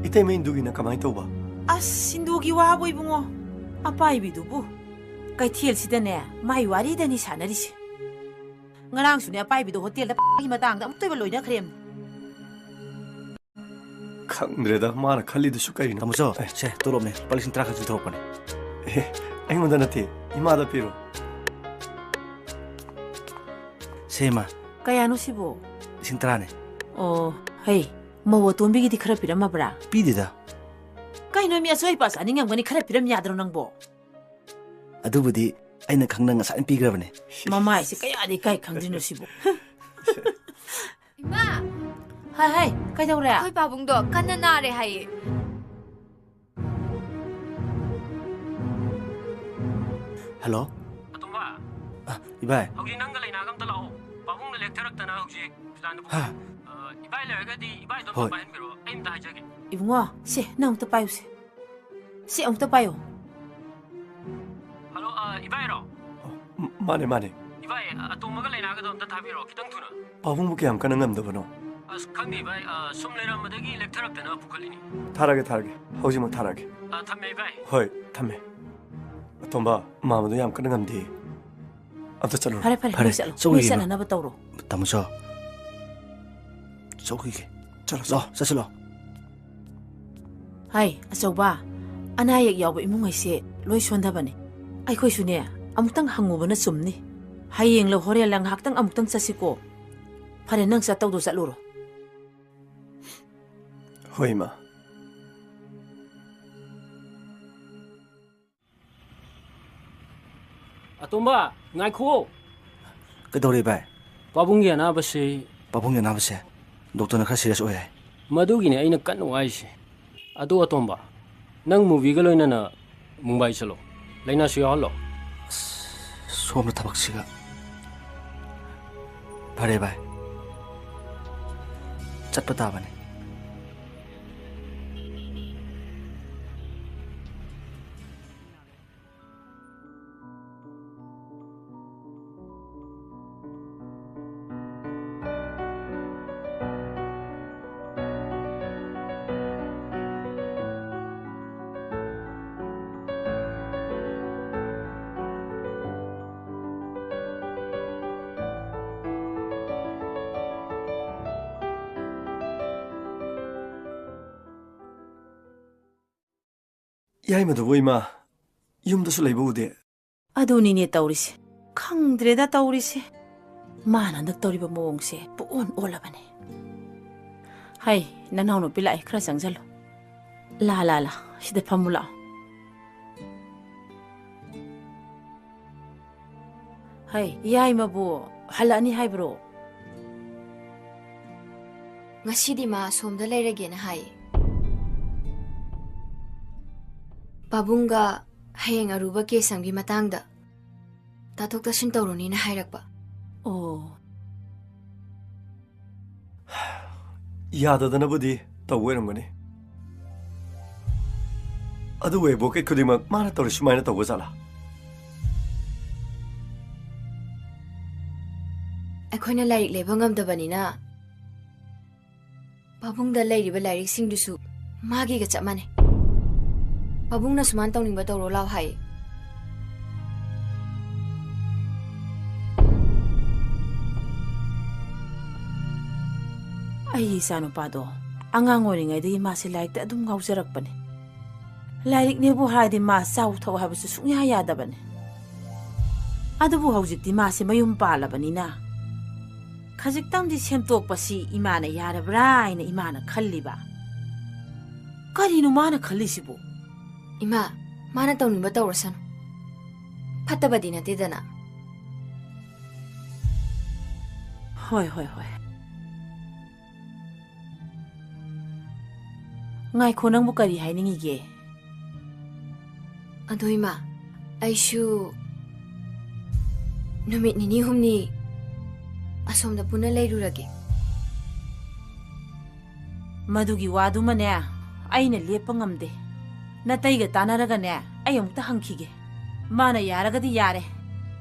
ꯏꯇꯩꯃ ꯏꯟꯗꯨꯒꯤꯅ ꯀꯃꯥꯏꯅ ꯇꯧꯕ? ꯑꯁ, ꯏꯟꯗꯨꯒꯤ ꯋꯥꯕꯨ ꯏꯕꯨꯡꯉꯣ, ꯑꯄꯥꯏꯕꯤꯗꯨꯕꯨ꯫ ꯀꯩꯊꯦꯜꯁꯤꯗꯅꯦ ꯃꯥꯏ ꯋꯥꯔꯤꯗꯅꯤ ꯁꯥꯟꯅꯔꯤꯁꯦ꯫ ꯉꯔꯥꯡꯁꯨꯅꯦ ꯑꯄꯥꯏꯕꯤꯗꯣ ꯍꯣꯇꯦꯜꯗ ꯄꯥꯒꯤ ꯃꯇꯥꯡꯗ ꯑꯃꯨꯛꯇꯣꯏꯕ ꯂꯣꯏꯅꯈ꯭ꯔꯦꯝꯅꯤ꯫ ꯈꯪꯗ꯭ꯔꯦꯗ, ꯃꯥꯅ ꯈꯜꯂꯤꯗꯨꯁꯨ ꯀꯔꯤꯅꯣ꯫ ꯇꯥꯃꯣꯆꯧ, ꯑꯦ꯫ ꯁꯦ, ꯇꯣꯂꯣꯞꯅꯦ, ꯂꯨꯄꯥ ꯂꯤꯁꯤꯡ ꯇꯔꯥ ꯈꯛ ꯆꯤꯡꯊꯣꯔꯛꯄꯅꯦ꯫ ꯑꯦ, ꯑꯩꯉꯣꯟꯗ ꯅꯠꯇꯦ, ꯏꯃꯥꯗ ꯄꯤꯔꯣ꯫ ꯁꯦ, ꯏꯃꯥ꯫ ꯀꯌꯥꯅꯣ ꯁꯤꯕꯣ? ꯂꯤꯁꯤꯡ ꯇꯔꯥꯅꯦ꯫ ꯑꯣ, ꯍꯩ, ꯃꯧ ꯑꯇꯣꯝꯕꯤꯒꯤꯗꯤ ꯈꯔ ꯄꯤꯔꯝꯃꯕ꯭ꯔꯥ? ꯄꯤꯗꯦꯗ꯫ ꯀꯩꯅꯣ, ꯃꯤ ꯑꯆꯣꯏ ꯑꯄꯥ ꯆꯥꯅꯤꯡꯉꯝꯒꯅꯤ, ꯈꯔ ꯄꯤꯔꯝ ꯌꯥꯗ꯭ꯔꯣ ꯅꯪꯕꯣ? ꯑꯗꯨꯕꯨꯗꯤ ꯑꯩꯅ ꯈꯪꯅ ꯉꯁꯥꯏꯅ ꯄꯤꯈ꯭ꯔꯕꯅꯦ꯫ ꯃꯃꯥꯏꯁꯦ ꯀꯌꯥꯗꯤ ꯏꯀꯥꯏ ꯈꯪꯗ꯭ꯔꯤꯅꯣ ꯁꯤꯕꯣ? ꯏꯃꯥ! ꯍꯥꯏ, ꯍꯥꯏ, ꯀꯩꯗꯧꯔꯦ? ꯑꯩꯈꯣꯏ ꯄꯥꯕꯨꯡꯗꯣ ꯀꯟꯅ ꯅꯥꯔꯦ ꯍꯥꯏꯌꯦ꯫ ꯍꯜꯂꯣ? ꯑꯇꯣꯝꯕ꯫ ꯑ, ꯏꯕꯥꯏ꯫ ꯍꯧꯖꯤꯛ ꯅꯪꯒ ꯂꯩꯅꯥꯒ ꯑꯝꯇ ꯂꯥꯛꯑꯣ꯫ ꯄꯥꯕꯨꯡꯅ ꯂꯦꯛꯊꯔꯛꯇꯅ ꯍꯧꯖꯤꯛ ꯍꯣꯁꯄꯤꯇꯥꯜꯗ ꯄꯨꯈꯠꯂꯦ꯫ ꯍꯥ? ꯑ, ꯏꯕꯥꯏ ꯂꯩꯔꯒꯗꯤ ꯏꯕꯥꯏꯗꯣ ꯑꯝꯇ ꯍꯣꯏ꯫ ꯄꯥꯏꯍꯟꯕꯤꯔꯛꯑꯣ꯫ ꯑꯩ ꯑꯝꯇ ꯍꯥꯏꯖꯒꯦ꯫ ꯏꯕꯨꯡꯉꯣ, ꯁꯦ, ꯅꯪ ꯑꯝꯇ ꯄꯥꯏꯌꯨꯁꯦ꯫ ꯁꯤ ꯑꯃꯨꯛꯇ ꯄꯥꯏꯌꯣ꯫ ꯍꯜꯂꯣ, ꯑ, ꯏꯕꯥꯏꯔꯣ? ꯑꯣ, ꯃ-, ꯃꯥꯅꯦ, ꯃꯥꯅꯦ꯫ ꯏꯕꯥꯏ, ꯑꯇꯣꯝꯕꯒ ꯂꯩꯅꯥꯒꯗꯣ ꯑꯝꯇ ꯊꯥꯕꯤꯔꯛꯑꯣ, ꯈꯤꯇꯪ ꯊꯨꯅ꯫ ꯄꯥꯕꯨꯡꯕꯨ ꯀꯌꯥꯝ ꯀꯟꯅ ꯉꯝꯗꯕꯅꯣ? ꯑꯁ, ꯈꯪꯗꯦ, ꯏꯕꯥꯏ, ꯑ, ꯁꯨꯝ ꯂꯩꯔꯝꯕꯗꯒꯤ ꯂꯦꯛꯊꯔꯛꯇꯅ ꯄꯨꯈꯠꯂꯤꯅꯤ꯫ ꯊꯥꯔꯒꯦ, ꯊꯥꯔꯒꯦ꯫ ꯍꯧꯖꯤꯛꯃꯛ ꯊꯥꯔꯒꯦ꯫ ꯑ, ꯊꯝꯃꯦ, ꯏꯕꯥꯏ꯫ ꯍꯣꯏ, ꯊꯝꯃꯦ꯫ ꯑꯇꯣꯝꯕ, ꯃꯥꯃꯗꯣ ꯌꯥꯝ ꯀꯟꯅ ꯉꯝꯗꯦ꯫ ꯑꯝꯇ ꯆꯠꯂꯨꯔꯣ꯫ ꯐꯔꯦ, ꯐꯔꯦ, ꯐꯔꯦ, ꯅꯣꯏ ꯆꯠꯂꯣ꯫ ꯆꯧꯈꯤꯒꯦ, ꯅꯣꯏ ꯏꯃꯥ꯫ ꯆꯠꯅꯅꯕ ꯇꯧꯔꯣ꯫ ꯇꯥꯃꯣꯆꯧ꯫ ꯆꯧꯈꯤꯒꯦ꯫ ꯆꯠꯂꯣ, ꯆꯠꯂꯣ꯫ ꯂꯥꯛꯑꯣ, ꯆꯠꯁꯤ ꯂꯥꯛꯑꯣ꯫ ꯍꯥꯏ, ꯑꯆꯧꯕ, ꯑꯅꯥ ꯑꯌꯦꯛ ꯌꯥꯎꯕ ꯏꯃꯨꯡ ꯍꯥꯏꯁꯦ ꯂꯣꯏ ꯁꯣꯟꯊꯕꯅꯦ꯫ ꯑꯩꯈꯣꯏꯁꯨꯅꯦ, ꯑꯃꯨꯛꯇꯪ ꯍꯪꯉꯨꯕꯅ ꯆꯨꯝꯅꯤ꯫ ꯍꯌꯦꯡꯂ ꯍꯣꯔꯦꯟꯂ ꯉꯥꯏꯍꯥꯛꯇꯪ ꯑꯃꯨꯛꯇꯪ ꯆꯠꯁꯤꯀꯣ꯫ ꯐꯔꯦ, ꯅꯪ ꯆꯠꯇꯧꯗꯣ ꯆꯠꯂꯨꯔꯣ꯫ ꯍꯣꯏ, ꯏꯃꯥ꯫ ꯑꯇꯣꯝꯕ, ꯉꯥꯏꯈꯣ꯫ ꯀꯩꯗꯧꯔꯦ, ꯚꯥꯏ? ꯄꯥꯕꯨꯡꯒꯤ ꯑꯅꯥꯕꯁꯤ ꯄꯥꯕꯨꯡꯒꯤ ꯑꯅꯥꯕꯁꯦ ꯗꯣꯛꯇꯔꯅ ꯈꯔ ꯁꯤꯔꯤꯌꯁ ꯑꯣꯏ ꯍꯥꯏ꯫ ꯃꯗꯨꯒꯤꯅꯦ ꯑꯩꯅ ꯀꯟꯅ ꯋꯥꯔꯤꯁꯦ꯫ ꯑꯗꯣ ꯑꯇꯣꯝꯕ, ꯅꯪ ꯃꯨꯚꯤꯒ ꯂꯣꯏꯅꯅ ꯃꯨꯝꯕꯥꯏ ꯆꯠꯂꯣ, ꯂꯥꯏꯅꯥꯁꯨ ꯌꯥꯎꯍꯜꯂꯣ꯫ ꯑꯁ, ꯁꯣꯝꯗ ꯊꯕꯛꯁꯤꯒ꯫ ꯐꯔꯦ, ꯚꯥꯏ, ꯆꯠꯄ ꯇꯥꯕꯅꯤ꯫ ꯌꯥꯏꯃꯗꯨꯕꯨ, ꯏꯃꯥ, ꯌꯨꯝꯗꯁꯨ ꯂꯩꯕ ꯎꯗꯦ꯫ ꯑꯗꯨꯅꯤꯅꯦ ꯇꯧꯔꯤꯁꯦ꯫ ꯈꯪꯗ꯭ꯔꯦꯗ ꯇꯧꯔꯤꯁꯦ꯫ ꯃꯥꯅ ꯍꯟꯗꯛ ꯇꯧꯔꯤꯕ ꯃꯑꯣꯡꯁꯦ ꯄꯨꯡꯑꯣꯟ ꯑꯣꯜꯂꯕꯅꯦ꯫ ꯍꯩ, ꯅꯅꯥꯎꯅꯨꯄꯤ ꯂꯥꯛꯑꯦ, ꯈꯔ ꯆꯪꯁꯜꯂꯨ꯫ ꯂꯥ, ꯂꯥ, ꯂꯥ, ꯁꯤꯗ ꯐꯝꯃꯨ ꯂꯥꯛꯑꯣ꯫ ꯍꯩ, ꯌꯥꯏꯃꯕꯨ ꯍꯜꯂꯛꯑꯅꯤ ꯍꯥꯏꯕ꯭ꯔꯣ? ꯉꯁꯤꯗꯤ ꯃꯥ ꯑꯁꯣꯝꯗ ꯂꯩꯔꯒꯦꯅ ꯍꯥꯏꯌꯦ꯫ ꯄꯥꯕꯨꯡꯒ ꯍꯌꯦꯡ ꯑꯔꯨꯕ ꯀꯦꯁ ꯑꯃꯒꯤ ꯃꯇꯥꯡꯗ ꯇꯥꯊꯣꯛ ꯇꯥꯁꯤꯟ ꯇꯧꯔꯨꯅꯤꯅ ꯍꯥꯏꯔꯛꯄ꯫ ꯑꯣ꯫ ꯌꯥꯗꯗꯅꯕꯨꯗꯤ ꯇꯧꯕ ꯑꯣꯏꯔꯝꯒꯅꯤ꯫ ꯑꯗꯨꯕꯨ ꯑꯦꯗꯚꯣꯀꯦꯠ ꯈꯨꯗꯤꯡꯃꯛ ꯃꯥꯅ ꯇꯧꯔꯤ ꯁꯨꯃꯥꯏꯅ ꯇꯧꯕ ꯖꯥꯠꯂꯥ? ꯑꯩꯈꯣꯏꯅ ꯂꯥꯏꯔꯤꯛ ꯂꯩꯕ ꯉꯝꯗꯕꯅꯤꯅ ꯄꯥꯕꯨꯡꯗ ꯂꯩꯔꯤꯕ ꯂꯥꯏꯔꯤꯛꯁꯤꯡꯗꯨꯁꯨ ꯃꯥꯒꯤꯒ ꯆꯞ ꯃꯥꯟꯅꯩ꯫ ꯄꯥꯕꯨꯡꯅ ꯁꯨꯃꯥꯏꯅ ꯇꯧꯅꯤꯡꯕ ꯇꯧꯔꯣ ꯂꯥꯎ ꯍꯥꯏ꯫ ꯑꯩꯒꯤ ꯏꯆꯥꯅꯨꯄꯥꯗꯣ ꯑꯉꯥꯡ ꯑꯣꯏꯔꯤꯉꯩꯗꯒꯤ ꯃꯥꯁꯦ ꯂꯥꯏꯔꯤꯛꯇ ꯑꯗꯨꯝ ꯉꯥꯎꯖꯔꯛꯄꯅꯦ꯫ ꯂꯥꯏꯔꯤꯛꯅꯦꯕꯨ ꯍꯥꯏꯔꯗꯤ ꯃꯥ ꯆꯥꯎ ꯊꯛꯎ ꯍꯥꯏꯕꯁꯨ ꯁꯨꯡꯌꯥ ꯌꯥꯗꯕꯅꯦ꯫ ꯑꯗꯨꯕꯨ ꯍꯧꯖꯤꯛꯇꯤ ꯃꯥꯁꯦ ꯃꯌꯨꯝ ꯄꯥꯜꯂꯕꯅꯤꯅ ꯈꯖꯤꯛꯇꯪꯗꯤ ꯁꯦꯝꯗꯣꯛꯄꯁꯤ ꯏꯃꯥꯅ ꯌꯥꯔꯕ꯭ꯔꯥ ꯍꯥꯏꯅ ꯏꯃꯥꯅ ꯈꯜꯂꯤꯕ꯫ ꯀꯔꯤꯅꯣ ꯃꯥꯅ ꯈꯜꯂꯤꯁꯤꯕꯨ? ꯏꯃꯥ, ꯃꯥꯅ ꯇꯧꯅꯤꯡꯕ ꯇꯧꯔꯁꯅꯨ꯫ ꯐꯠꯇꯕꯗꯤ ꯅꯠꯇꯦꯗꯅ꯫ ꯍꯣꯏ, ꯍꯣꯏ, ꯍꯣꯏ꯫ ꯉꯥꯏꯈꯣ, ꯅꯪꯕꯨ ꯀꯔꯤ ꯍꯥꯏꯅꯤꯡꯉꯤꯒꯦ? ꯑꯗꯣ ꯏꯃꯥ, ꯑꯩꯁꯨ ꯅꯨꯃꯤꯠ ꯅꯤꯅꯤ ꯍꯨꯝꯅꯤ ꯑꯁꯣꯝꯗ ꯄꯨꯟꯅ ꯂꯩꯔꯨꯔꯒꯦ꯫ ꯃꯗꯨꯒꯤ ꯋꯥꯗꯨꯃꯅꯦ, ꯑꯩꯅ ꯂꯦꯞꯄ ꯉꯝꯗꯦ꯫ ꯅꯇꯩꯒ ꯇꯥꯟꯅꯔꯒꯅꯦ, ꯑꯩ ꯑꯃꯨꯛꯇ ꯍꯪꯈꯤꯒꯦ꯫ ꯃꯥꯅ ꯌꯥꯔꯒꯗꯤ ꯌꯥꯔꯦ,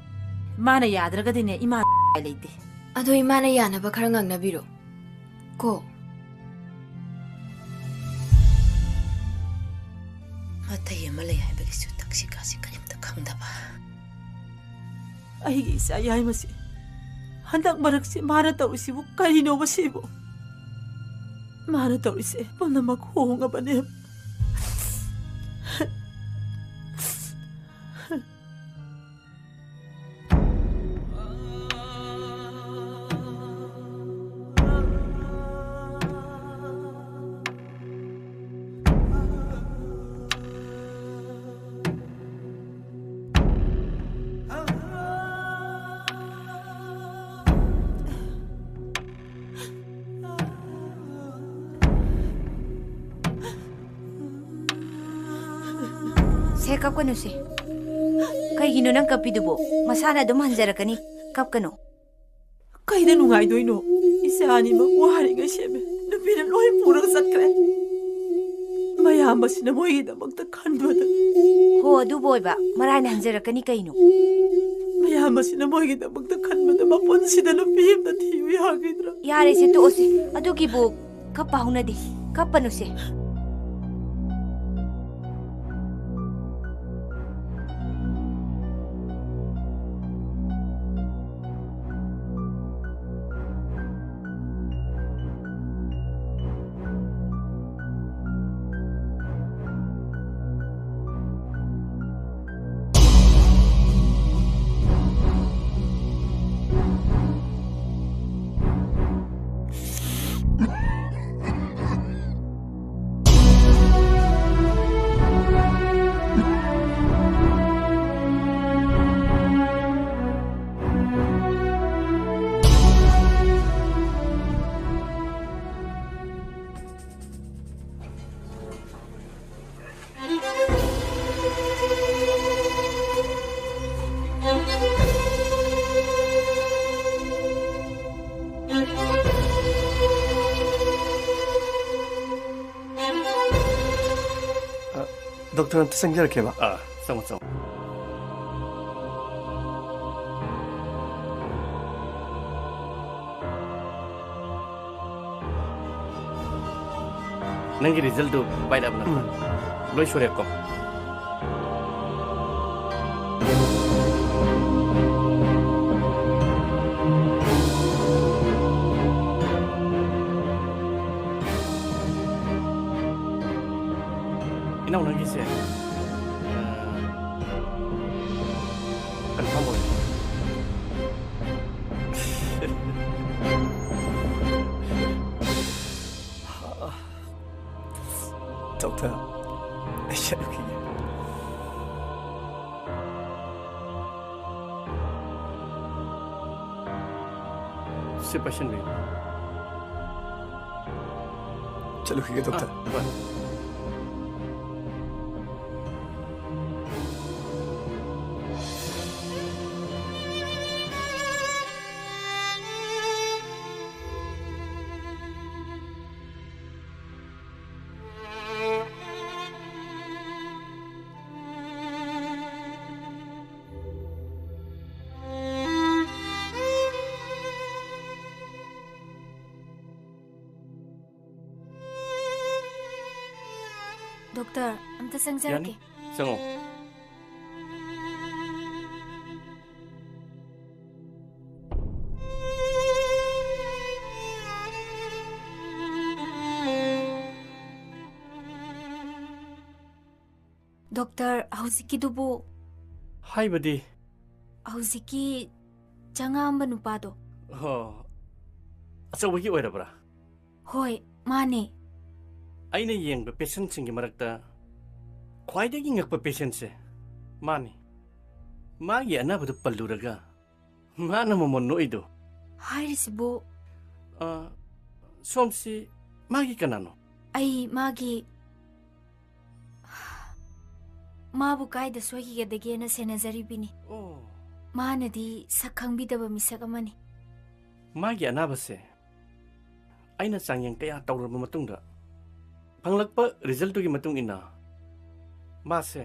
ꯃꯥꯅ ꯌꯥꯗ꯭ꯔꯒꯗꯤꯅꯦ, ꯏꯃꯥ ꯂꯩꯇꯦ꯫ ꯑꯗꯣ ꯏꯃꯥꯅ ꯌꯥꯅꯕ ꯈꯔ ꯉꯥꯡꯅꯕꯤꯔꯣ꯫ ꯀꯣ꯫ ꯃꯇꯩ ꯑꯃ ꯂꯩ ꯍꯥꯏꯕꯒꯤꯁꯨ ꯇꯛꯁꯤ ꯀꯥꯁꯤ ꯀꯔꯤꯝꯇ ꯈꯪꯗꯕ꯫ ꯑꯩꯒꯤ ꯏꯆꯥ ꯌꯥꯏꯃꯁꯦ ꯍꯟꯗꯛ ꯃꯔꯛꯁꯤ ꯃꯥꯅ ꯇꯧꯔꯤꯁꯤꯕꯨ ꯀꯔꯤꯅꯣꯕ ꯁꯤꯕꯨ? ꯃꯥꯅ ꯇꯧꯔꯤꯁꯦ ꯄꯨꯝꯅꯃꯛ ꯍꯣꯡꯉꯕꯅꯦ꯫ ꯁꯦ, ꯀꯞꯀꯅꯨꯁꯦ꯫ ꯀꯩꯒꯤꯅꯣ ꯅꯪ ꯀꯞꯄꯤꯗꯨꯕꯣ? ꯃꯁꯥꯅ ꯑꯗꯨꯝ ꯍꯟꯖꯔꯛꯀꯅꯤ꯫ ꯀꯞꯀꯅꯨ꯫ ꯀꯩꯗ ꯅꯨꯡꯉꯥꯏꯗꯣꯏꯅꯣ? ꯏꯆꯥ ꯑꯅꯤꯃꯛ ꯋꯥꯔꯤꯉꯩ ꯁꯦꯝꯃꯦ꯫ ꯅꯨꯄꯤꯅ ꯂꯣꯏ ꯄꯨꯔꯒ ꯆꯠꯈ꯭ꯔꯦ꯫ ꯃꯌꯥꯝꯕꯁꯤꯅ ꯃꯣꯏꯒꯤꯗꯃꯛꯇ ꯈꯟꯕꯗ꯫ ꯍꯣ, ꯑꯗꯨꯕꯨ ꯑꯣꯏꯕ, ꯃꯔꯥꯏꯅ ꯍꯟꯖꯔꯛꯀꯅꯤ ꯀꯩꯅꯣ? ꯃꯌꯥꯝꯕꯁꯤꯅ ꯃꯣꯏꯒꯤꯗꯃꯛꯇ ꯈꯟꯕꯗ ꯃꯄꯨꯟꯁꯤꯗ ꯅꯨꯄꯤ ꯑꯃꯇ ꯊꯤꯌꯨ ꯌꯥꯈꯤꯗ꯭ꯔꯥ? ꯌꯥꯔꯦꯁꯦ, ꯇꯣꯛꯑꯣꯁꯦ꯫ ꯑꯗꯨꯒꯤꯕꯨ ꯀꯞꯄ ꯍꯧꯅꯗꯦ꯫ ꯀꯞꯄꯅꯨꯁꯦ꯫ ꯗꯣꯛꯇꯔ, ꯑꯝꯇ ꯆꯪꯖꯔꯛꯀꯦꯕ꯫ ꯑꯥ, ꯆꯪꯉꯣ, ꯆꯪꯉꯣ꯫ ꯅꯪꯒꯤ ꯔꯤꯖꯜꯗꯨ ꯄꯥꯏꯔꯛꯑꯕ ꯅꯠꯇ꯭ꯔꯣ? ꯎꯝ꯫ ꯂꯣꯏ ꯁꯨꯔꯦꯀꯣ? ꯏꯅꯥꯎ, ꯅꯪꯒꯤꯁꯦ, ꯑ, ꯀꯟꯐꯥꯔꯝ ꯑꯣꯏꯔꯦ꯫ ꯗꯣꯛꯇꯔ, ꯑꯩ ꯆꯠꯂꯨꯈꯤꯒꯦ꯫ ꯁꯤ ꯄꯥꯏꯁꯟꯕꯤꯌꯨ꯫ ꯆꯠꯂꯨꯈꯤꯒꯦ, ꯗꯣꯛꯇꯔ꯫ ꯑꯥ, ꯍꯣꯏ꯫ ꯗꯣꯛꯇꯔ, ꯑꯝꯇ ꯆꯪꯖꯔꯛꯀꯦ꯫ ꯌꯥꯅꯤ, ꯆꯪꯉꯣ꯫ ꯗꯣꯛꯇꯔ, ꯍꯧꯖꯤꯛꯀꯤꯗꯨꯕꯨ? ꯍꯥꯏꯕꯗꯤ? ꯍꯧꯖꯤꯛꯀꯤ ꯆꯉꯥꯝꯕ ꯅꯨꯄꯥꯗꯣ꯫ ꯍꯣ, ꯑꯆꯧꯕꯒꯤ ꯑꯣꯏꯔꯕ꯭ꯔꯥ? ꯍꯣꯏ, ꯃꯥꯅꯦ꯫ ꯑꯩꯅ ꯌꯦꯡꯕ ꯄꯦꯁꯦꯟꯁꯤꯡꯒꯤ ꯃꯔꯛꯇ ꯈ꯭ꯋꯥꯏꯗꯒꯤ ꯉꯛꯄ ꯄꯦꯁꯦꯟꯁꯦ ꯃꯥꯅꯤ꯫ ꯃꯥꯒꯤ ꯑꯅꯥꯕꯗꯨ ꯄꯜꯂꯨꯔꯒ ꯃꯥꯅ ꯃꯃꯣꯟ ꯅꯣꯛꯏꯗꯣ꯫ ꯍꯥꯏꯔꯤꯁꯤꯕꯨ? ꯑ, ꯁꯣꯝꯁꯤ ꯃꯥꯒꯤ ꯀꯅꯥꯅꯣ? ꯑꯩ ꯃꯥꯒꯤ, ꯃꯥꯕꯨ ꯀꯥꯏꯗ ꯁꯣꯏꯈꯤꯒꯗꯒꯦꯅ ꯁꯦꯟꯅꯖꯔꯤꯕꯤꯅꯤ꯫ ꯑꯣ꯫ ꯃꯥꯅꯗꯤ ꯁꯛ ꯈꯪꯕꯤꯗꯕ ꯃꯤꯁꯛ ꯑꯃꯅꯤ꯫ ꯃꯥꯒꯤ ꯑꯅꯥꯕꯁꯦ ꯑꯩꯅ ꯆꯥꯡꯌꯦꯡ ꯀꯌꯥ ꯇꯧꯔꯕ ꯃꯇꯨꯡꯗ ꯐꯪꯂꯛꯄ ꯔꯤꯖꯜꯇꯨꯒꯤ ꯃꯇꯨꯡ ꯏꯟꯅ ꯃꯥꯁꯦ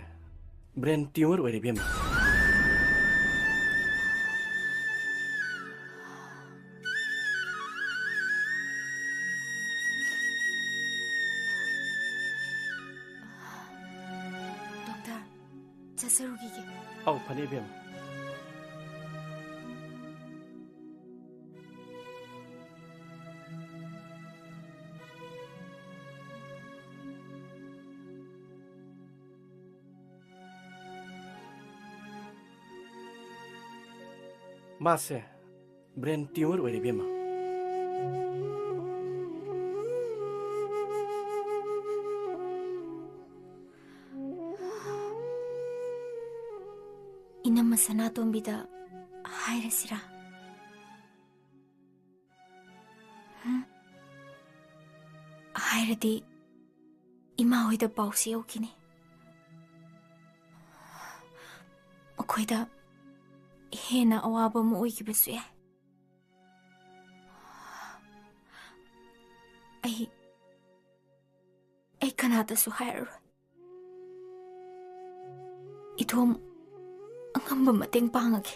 ꯕ꯭ꯔꯦꯟ ꯇ꯭ꯌꯨꯃꯔ ꯑꯣꯏꯔꯦ, ꯏꯕꯦꯝꯃ꯫ ꯗꯣꯛꯇꯔ, ꯆꯠꯆꯔꯨꯈꯤꯒꯦ꯫ ꯑꯧ, ꯐꯅꯤ, ꯏꯕꯦꯝꯃ꯫ ꯃꯥꯁꯦ ꯕ꯭ꯔꯦꯟ ꯇ꯭ꯌꯨꯃꯔ ꯑꯣꯏꯔꯦ, ꯏꯕꯦꯝꯃ꯫ ꯏꯅꯝꯃ ꯁꯅꯥꯇꯣꯝꯕꯤꯗ ꯍꯥꯏꯔꯁꯤꯔꯥ? ꯍꯨꯝ? ꯍꯥꯏꯔꯗꯤ ꯏꯃꯥ ꯍꯣꯏꯗ ꯄꯥꯎꯁꯤ ꯌꯧꯈꯤꯅꯤ꯫ ꯃꯈꯣꯏꯗ ꯍꯦꯟꯅ ꯑꯋꯥꯕ ꯑꯃ ꯑꯣꯏꯈꯤꯕꯁꯨ ꯌꯥꯏ꯫ ꯑꯩ, ꯑꯩ ꯀꯅꯥꯗꯁꯨ ꯍꯥꯏꯔꯔꯣꯏ꯫ ꯏꯊꯣꯝ ꯑꯉꯝꯕ ꯃꯇꯦꯡ ꯄꯥꯡꯉꯒꯦ꯫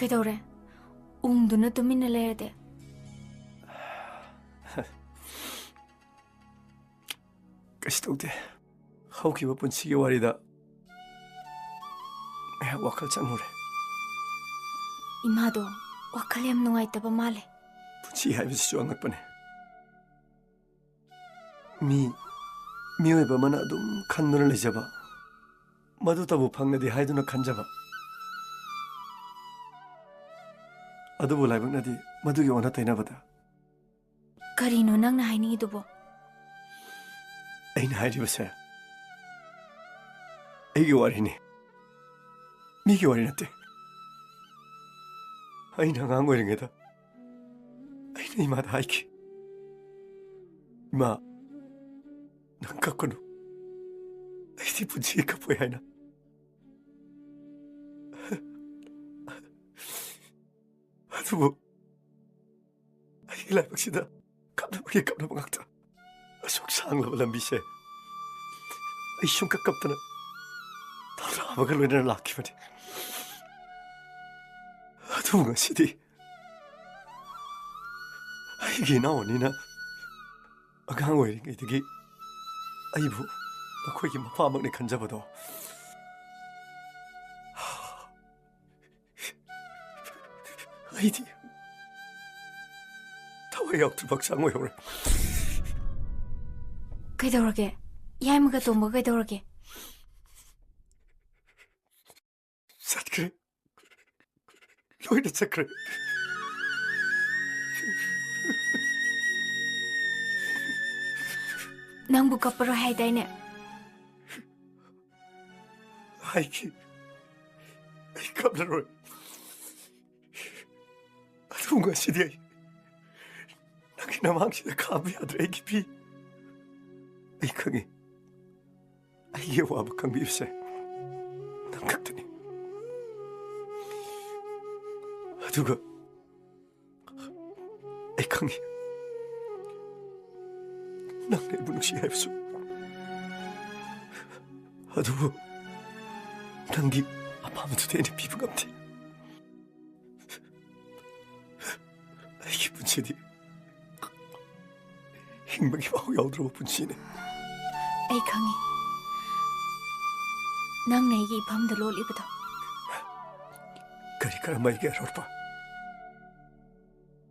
ꯀꯩꯗꯧꯔꯦ? ꯎꯪꯗꯨꯅ ꯇꯨꯃꯤꯟꯅ ꯂꯩꯔꯗꯤ? ꯀꯩꯁꯨ ꯇꯧꯗꯦ꯫ ꯍꯧꯈꯤꯕ ꯄꯨꯟꯁꯤꯒꯤ ꯋꯥꯔꯤꯗ ꯉꯥꯏꯍꯥꯛ ꯋꯥꯈꯜ ꯆꯪꯉꯨꯔꯦ꯫ ꯏꯃꯥꯗꯣ ꯋꯥꯈꯜ ꯌꯥꯝ ꯅꯨꯡꯉꯥꯏꯇꯕ ꯃꯥꯜꯂꯦ꯫ ꯄꯨꯟꯁꯤ ꯍꯥꯏꯕꯁꯤꯁꯨ ꯑꯉꯛꯄꯅꯦ꯫ ꯃꯤ, ꯃꯤꯑꯣꯏꯕ ꯑꯃꯅ ꯑꯗꯨꯝ ꯈꯟꯗꯨꯅ ꯂꯩꯖꯕ, ꯃꯗꯨꯇꯕꯨ ꯐꯪꯂꯗꯤ ꯍꯥꯏꯗꯨꯅ ꯈꯟꯖꯕ꯫ ꯑꯗꯨꯕꯨ ꯂꯥꯏꯕꯛꯅꯗꯤ ꯃꯗꯨꯒꯤ ꯑꯣꯟꯅ ꯇꯩꯅꯕꯗ꯫ ꯀꯔꯤꯅꯣ ꯅꯪꯅ ꯍꯥꯏꯅꯤꯡꯉꯤꯗꯨꯕꯣ? ꯑꯩꯅ ꯍꯥꯏꯔꯤꯕꯁꯦ ꯑꯩꯒꯤ ꯋꯥꯔꯤꯅꯤ, ꯃꯤꯒꯤ ꯋꯥꯔꯤ ꯅꯠꯇꯦ꯫ ꯑꯩꯅ ꯑꯉꯥꯡ ꯑꯣꯏꯔꯤꯉꯩꯗ ꯑꯩꯅ ꯏꯃꯥꯗ ꯍꯥꯏꯈꯤ, "ꯏꯃꯥ, ꯅꯪ ꯀꯞꯀꯅꯨ, ꯑꯩꯗꯤ ꯄꯨꯟꯁꯤ ꯀꯞꯄꯣꯏ" ꯍꯥꯏꯅ꯫ ꯑꯗꯨꯕꯨ ꯑꯩꯒꯤ ꯂꯥꯏꯕꯛꯁꯤꯗ ꯀꯞꯅꯕꯒꯤ ꯀꯞꯅꯕ ꯉꯥꯛꯇ꯫ ꯑꯁꯨꯛ ꯁꯥꯡꯂꯕ ꯂꯝꯕꯤꯁꯦ ꯑꯩ ꯁꯨꯡꯀꯞ ꯀꯞꯇꯅ ꯊꯧꯔꯥ ꯑꯃꯒ ꯂꯣꯏꯅꯅ ꯂꯥꯛꯈꯤꯕꯅꯤ꯫ ꯑꯗꯨꯕꯨ ꯉꯁꯤꯗꯤ ꯑꯩꯒꯤ ꯏꯅꯥꯎ ꯑꯅꯤꯅ ꯑꯉꯥꯡ ꯑꯣꯏꯔꯤꯉꯩꯗꯒꯤ ꯑꯩꯕꯨ ꯃꯈꯣꯏꯒꯤ ꯃꯄꯥꯃꯛꯅꯤ ꯈꯟꯖꯕꯗꯣ ꯑꯩꯗꯤ ꯊꯋꯥꯏ ꯌꯥꯎꯗ꯭ꯔꯕ ꯍꯛꯆꯥꯡ ꯑꯣꯏꯍꯧꯔꯦ꯫ ꯀꯩꯗꯧꯔꯒꯦ? ꯌꯥꯏꯃꯒ ꯇꯣꯝꯕ ꯀꯩꯗꯧꯔꯒꯦ? ꯆꯠꯈ꯭ꯔꯦ꯫ ꯂꯣꯏꯅ ꯆꯠꯈ꯭ꯔꯦ꯫ ꯅꯪꯕꯨ ꯀꯞꯄꯔꯣꯏ ꯍꯥꯏꯗꯥꯏꯅꯦ? ꯍꯥꯏꯈꯤ꯫ ꯑꯩ ꯀꯞꯂꯔꯣꯏ꯫ ꯑꯗꯨꯕꯨ ꯉꯁꯤꯗꯤ ꯑꯩ ꯅꯪꯒꯤ ꯅꯃꯥꯡꯁꯤꯗ ꯈꯥꯡꯕ ꯌꯥꯗ꯭ꯔꯦ, ꯑꯩꯒꯤ ꯄꯤ꯫ ꯑꯩ ꯈꯪꯉꯤ꯫ ꯑꯩꯒꯤ ꯑꯋꯥꯕ ꯈꯪꯕꯤꯕꯁꯦ ꯅꯪ ꯈꯛꯇꯅꯤ꯫ ꯑꯗꯨꯒ ꯑꯩ ꯈꯪꯉꯤ, ꯅꯪꯅ ꯑꯩꯕꯨ ꯅꯨꯡꯁꯤ ꯍꯥꯏꯕꯁꯨ꯫ ꯑꯗꯨꯕꯨ ꯅꯪꯒꯤ ꯑꯄꯥꯝꯕꯗꯨꯗꯤ ꯑꯩꯅ ꯄꯤꯕ ꯉꯝꯗꯦ꯫ ꯑꯩꯒꯤ ꯄꯨꯟꯁꯤꯗꯤ ꯍꯤꯡꯕꯒꯤ ꯃꯍꯥꯎ ꯌꯥꯎꯗ꯭ꯔꯕ ꯄꯨꯟꯁꯤꯅꯤ꯫ ꯑꯩ ꯈꯪꯉꯤ, ꯅꯪꯅ ꯑꯩꯒꯤ ꯏꯐꯝꯗ ꯂꯣꯠꯂꯤꯕꯗꯣ꯫ ꯀꯔꯤ ꯀꯔꯝꯕ ꯑꯩꯒꯤ ꯑꯔꯣꯠꯄ?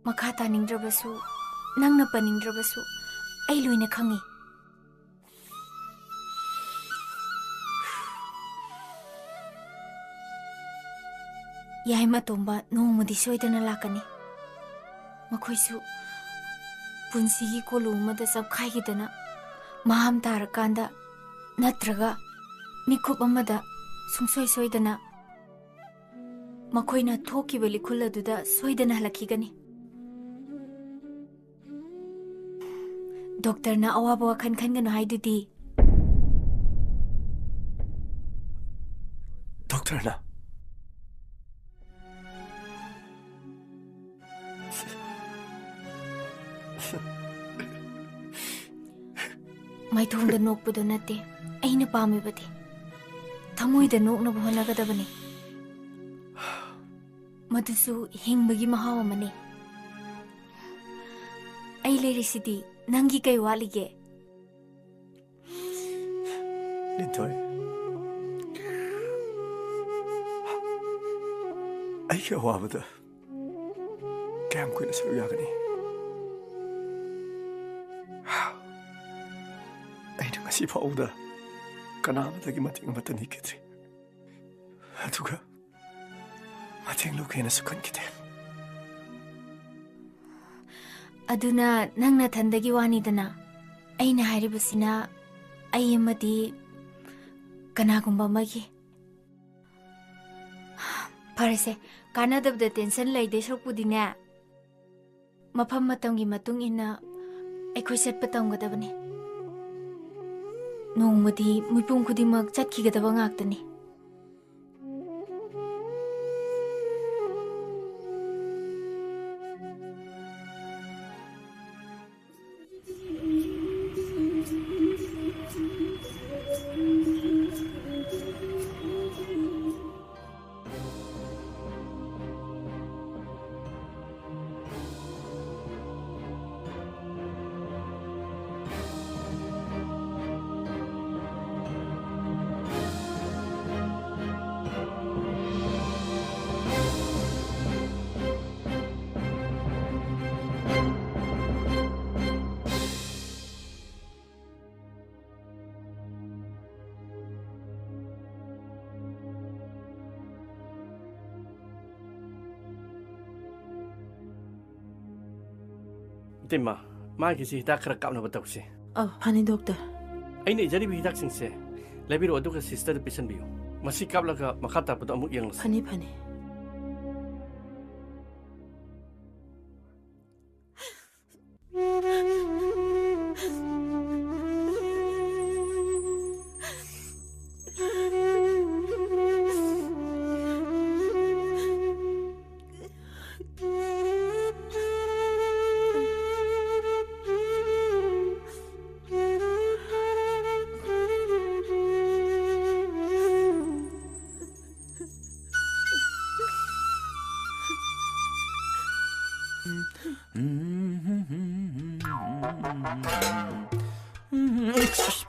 ꯃꯈꯥ ꯇꯥꯅꯤꯡꯗ꯭ꯔꯕꯁꯨ, ꯅꯪꯅ ꯄꯟꯅꯤꯡꯗ꯭ꯔꯕꯁꯨ, ꯑꯩ ꯂꯣꯏꯅ ꯈꯪꯉꯤ꯫ ꯌꯥꯏꯃ ꯑꯇꯣꯝꯕ ꯅꯣꯡꯃꯗꯤ ꯁꯣꯏꯗꯅ ꯂꯥꯛꯀꯅꯤ꯫ ꯃꯈꯣꯏꯁꯨ ꯄꯨꯟꯁꯤꯒꯤ ꯀꯣꯂꯨꯡ ꯑꯃꯗ ꯆꯞꯈꯥꯏꯈꯤꯗꯅ ꯃꯍꯥꯝ ꯇꯥꯔꯀꯥꯟꯗ, ꯅꯠꯇ꯭ꯔꯒ ꯃꯤꯀꯨꯞ ꯑꯃꯗ ꯁꯨꯡꯁꯣꯏ ꯁꯣꯏꯗꯅ ꯃꯈꯣꯏꯅ ꯊꯣꯛꯈꯤꯕ ꯂꯤꯈꯨꯜ ꯑꯗꯨꯗ ꯁꯣꯏꯗꯅ ꯍꯜꯂꯛꯈꯤꯒꯅꯤ꯫ ꯗꯣꯛꯇꯔꯅ ꯑꯋꯥꯕ ꯋꯥꯈꯜ ꯈꯟꯒꯅꯨ ꯍꯥꯏꯗꯨꯗꯤ꯫ ꯗꯣꯛꯇꯔꯅ? ꯃꯥꯏꯊꯣꯡꯗ ꯅꯣꯛꯄꯗꯨ ꯅꯠꯇꯦ ꯑꯩꯅ ꯄꯥꯝꯃꯤꯕꯗꯤ꯫ ꯊꯃꯣꯏꯗ ꯅꯣꯛꯅꯕ ꯍꯣꯠꯅꯒꯗꯕꯅꯤ꯫ ꯃꯗꯨꯁꯨ ꯍꯤꯡꯕꯒꯤ ꯃꯍꯥꯎ ꯑꯃꯅꯤ꯫ ꯑꯩ ꯂꯩꯔꯤꯁꯤꯗꯤ, ꯅꯪꯒꯤ ꯀꯩ ꯋꯥꯠꯂꯤꯒꯦ? ꯂꯤꯟꯊꯣꯏ, ꯑꯩꯒꯤ ꯑꯋꯥꯕꯗ ꯀꯌꯥꯝ ꯀꯨꯏꯅ ꯁꯔꯨꯛ ꯌꯥꯒꯅꯤ? ꯑꯩꯅ ꯉꯁꯤ ꯐꯥꯎꯕꯗ ꯀꯅꯥ ꯑꯃꯗꯒꯤ ꯃꯇꯦꯡ ꯑꯃꯠꯇ ꯅꯤꯈꯤꯗ꯭ꯔꯤ꯫ ꯑꯗꯨꯒ ꯃꯇꯦꯡ ꯂꯧꯒꯦꯅꯁꯨ ꯈꯟꯈꯤꯗꯦ꯫ ꯑꯗꯨꯅ ꯅꯪ ꯅꯊꯟꯗꯒꯤ ꯋꯥꯅꯤꯗꯅ꯫ ꯑꯩꯅ ꯍꯥꯏꯔꯤꯕꯁꯤꯅ ꯑꯩ ꯑꯃꯗꯤ ꯀꯅꯥꯒꯨꯝꯕ ꯑꯃꯒꯤ꯫ ꯐꯔꯦꯁꯦ, ꯀꯥꯟꯅꯗꯕꯗ ꯇꯦꯟꯁꯟ ꯂꯩꯗꯣꯏ ꯁꯔꯨꯛꯄꯨꯗꯤꯅꯦ, ꯃꯐꯝ ꯃꯇꯝꯒꯤ ꯃꯇꯨꯡ ꯏꯟꯅ ꯑꯩꯈꯣꯏ ꯆꯠꯄ ꯇꯝꯒꯗꯕꯅꯤ꯫ ꯅꯣꯡꯃꯗꯤ ꯃꯤꯄꯨꯝ ꯈꯨꯗꯤꯡꯃꯛ ꯆꯠꯈꯤꯒꯗꯕ ꯉꯥꯛꯇꯅꯤ꯫ ꯏꯇꯩꯃ, ꯃꯥꯒꯤꯁꯤ ꯍꯤꯗꯥꯛ ꯈꯔ ꯀꯥꯞꯅꯕ ꯇꯧꯁꯤ꯫ ꯑꯧ, ꯐꯅꯤ, ꯗꯣꯛꯇꯔ꯫ ꯑꯩꯅ ꯏꯖꯔꯤꯕ ꯍꯤꯗꯥꯛꯁꯤꯡꯁꯦ ꯂꯩꯕꯤꯔꯣ, ꯑꯗꯨꯒ ꯁꯤꯁꯇꯔꯗ ꯄꯤꯁꯟꯕꯤꯌꯨ꯫ ꯃꯁꯤ ꯀꯥꯞꯂꯒ ꯃꯈꯥ ꯇꯥꯕꯗꯣ ꯑꯃꯨꯛ ꯌꯦꯡꯂꯁꯤ꯫ ꯐꯅꯤ, ꯐꯅꯤ꯫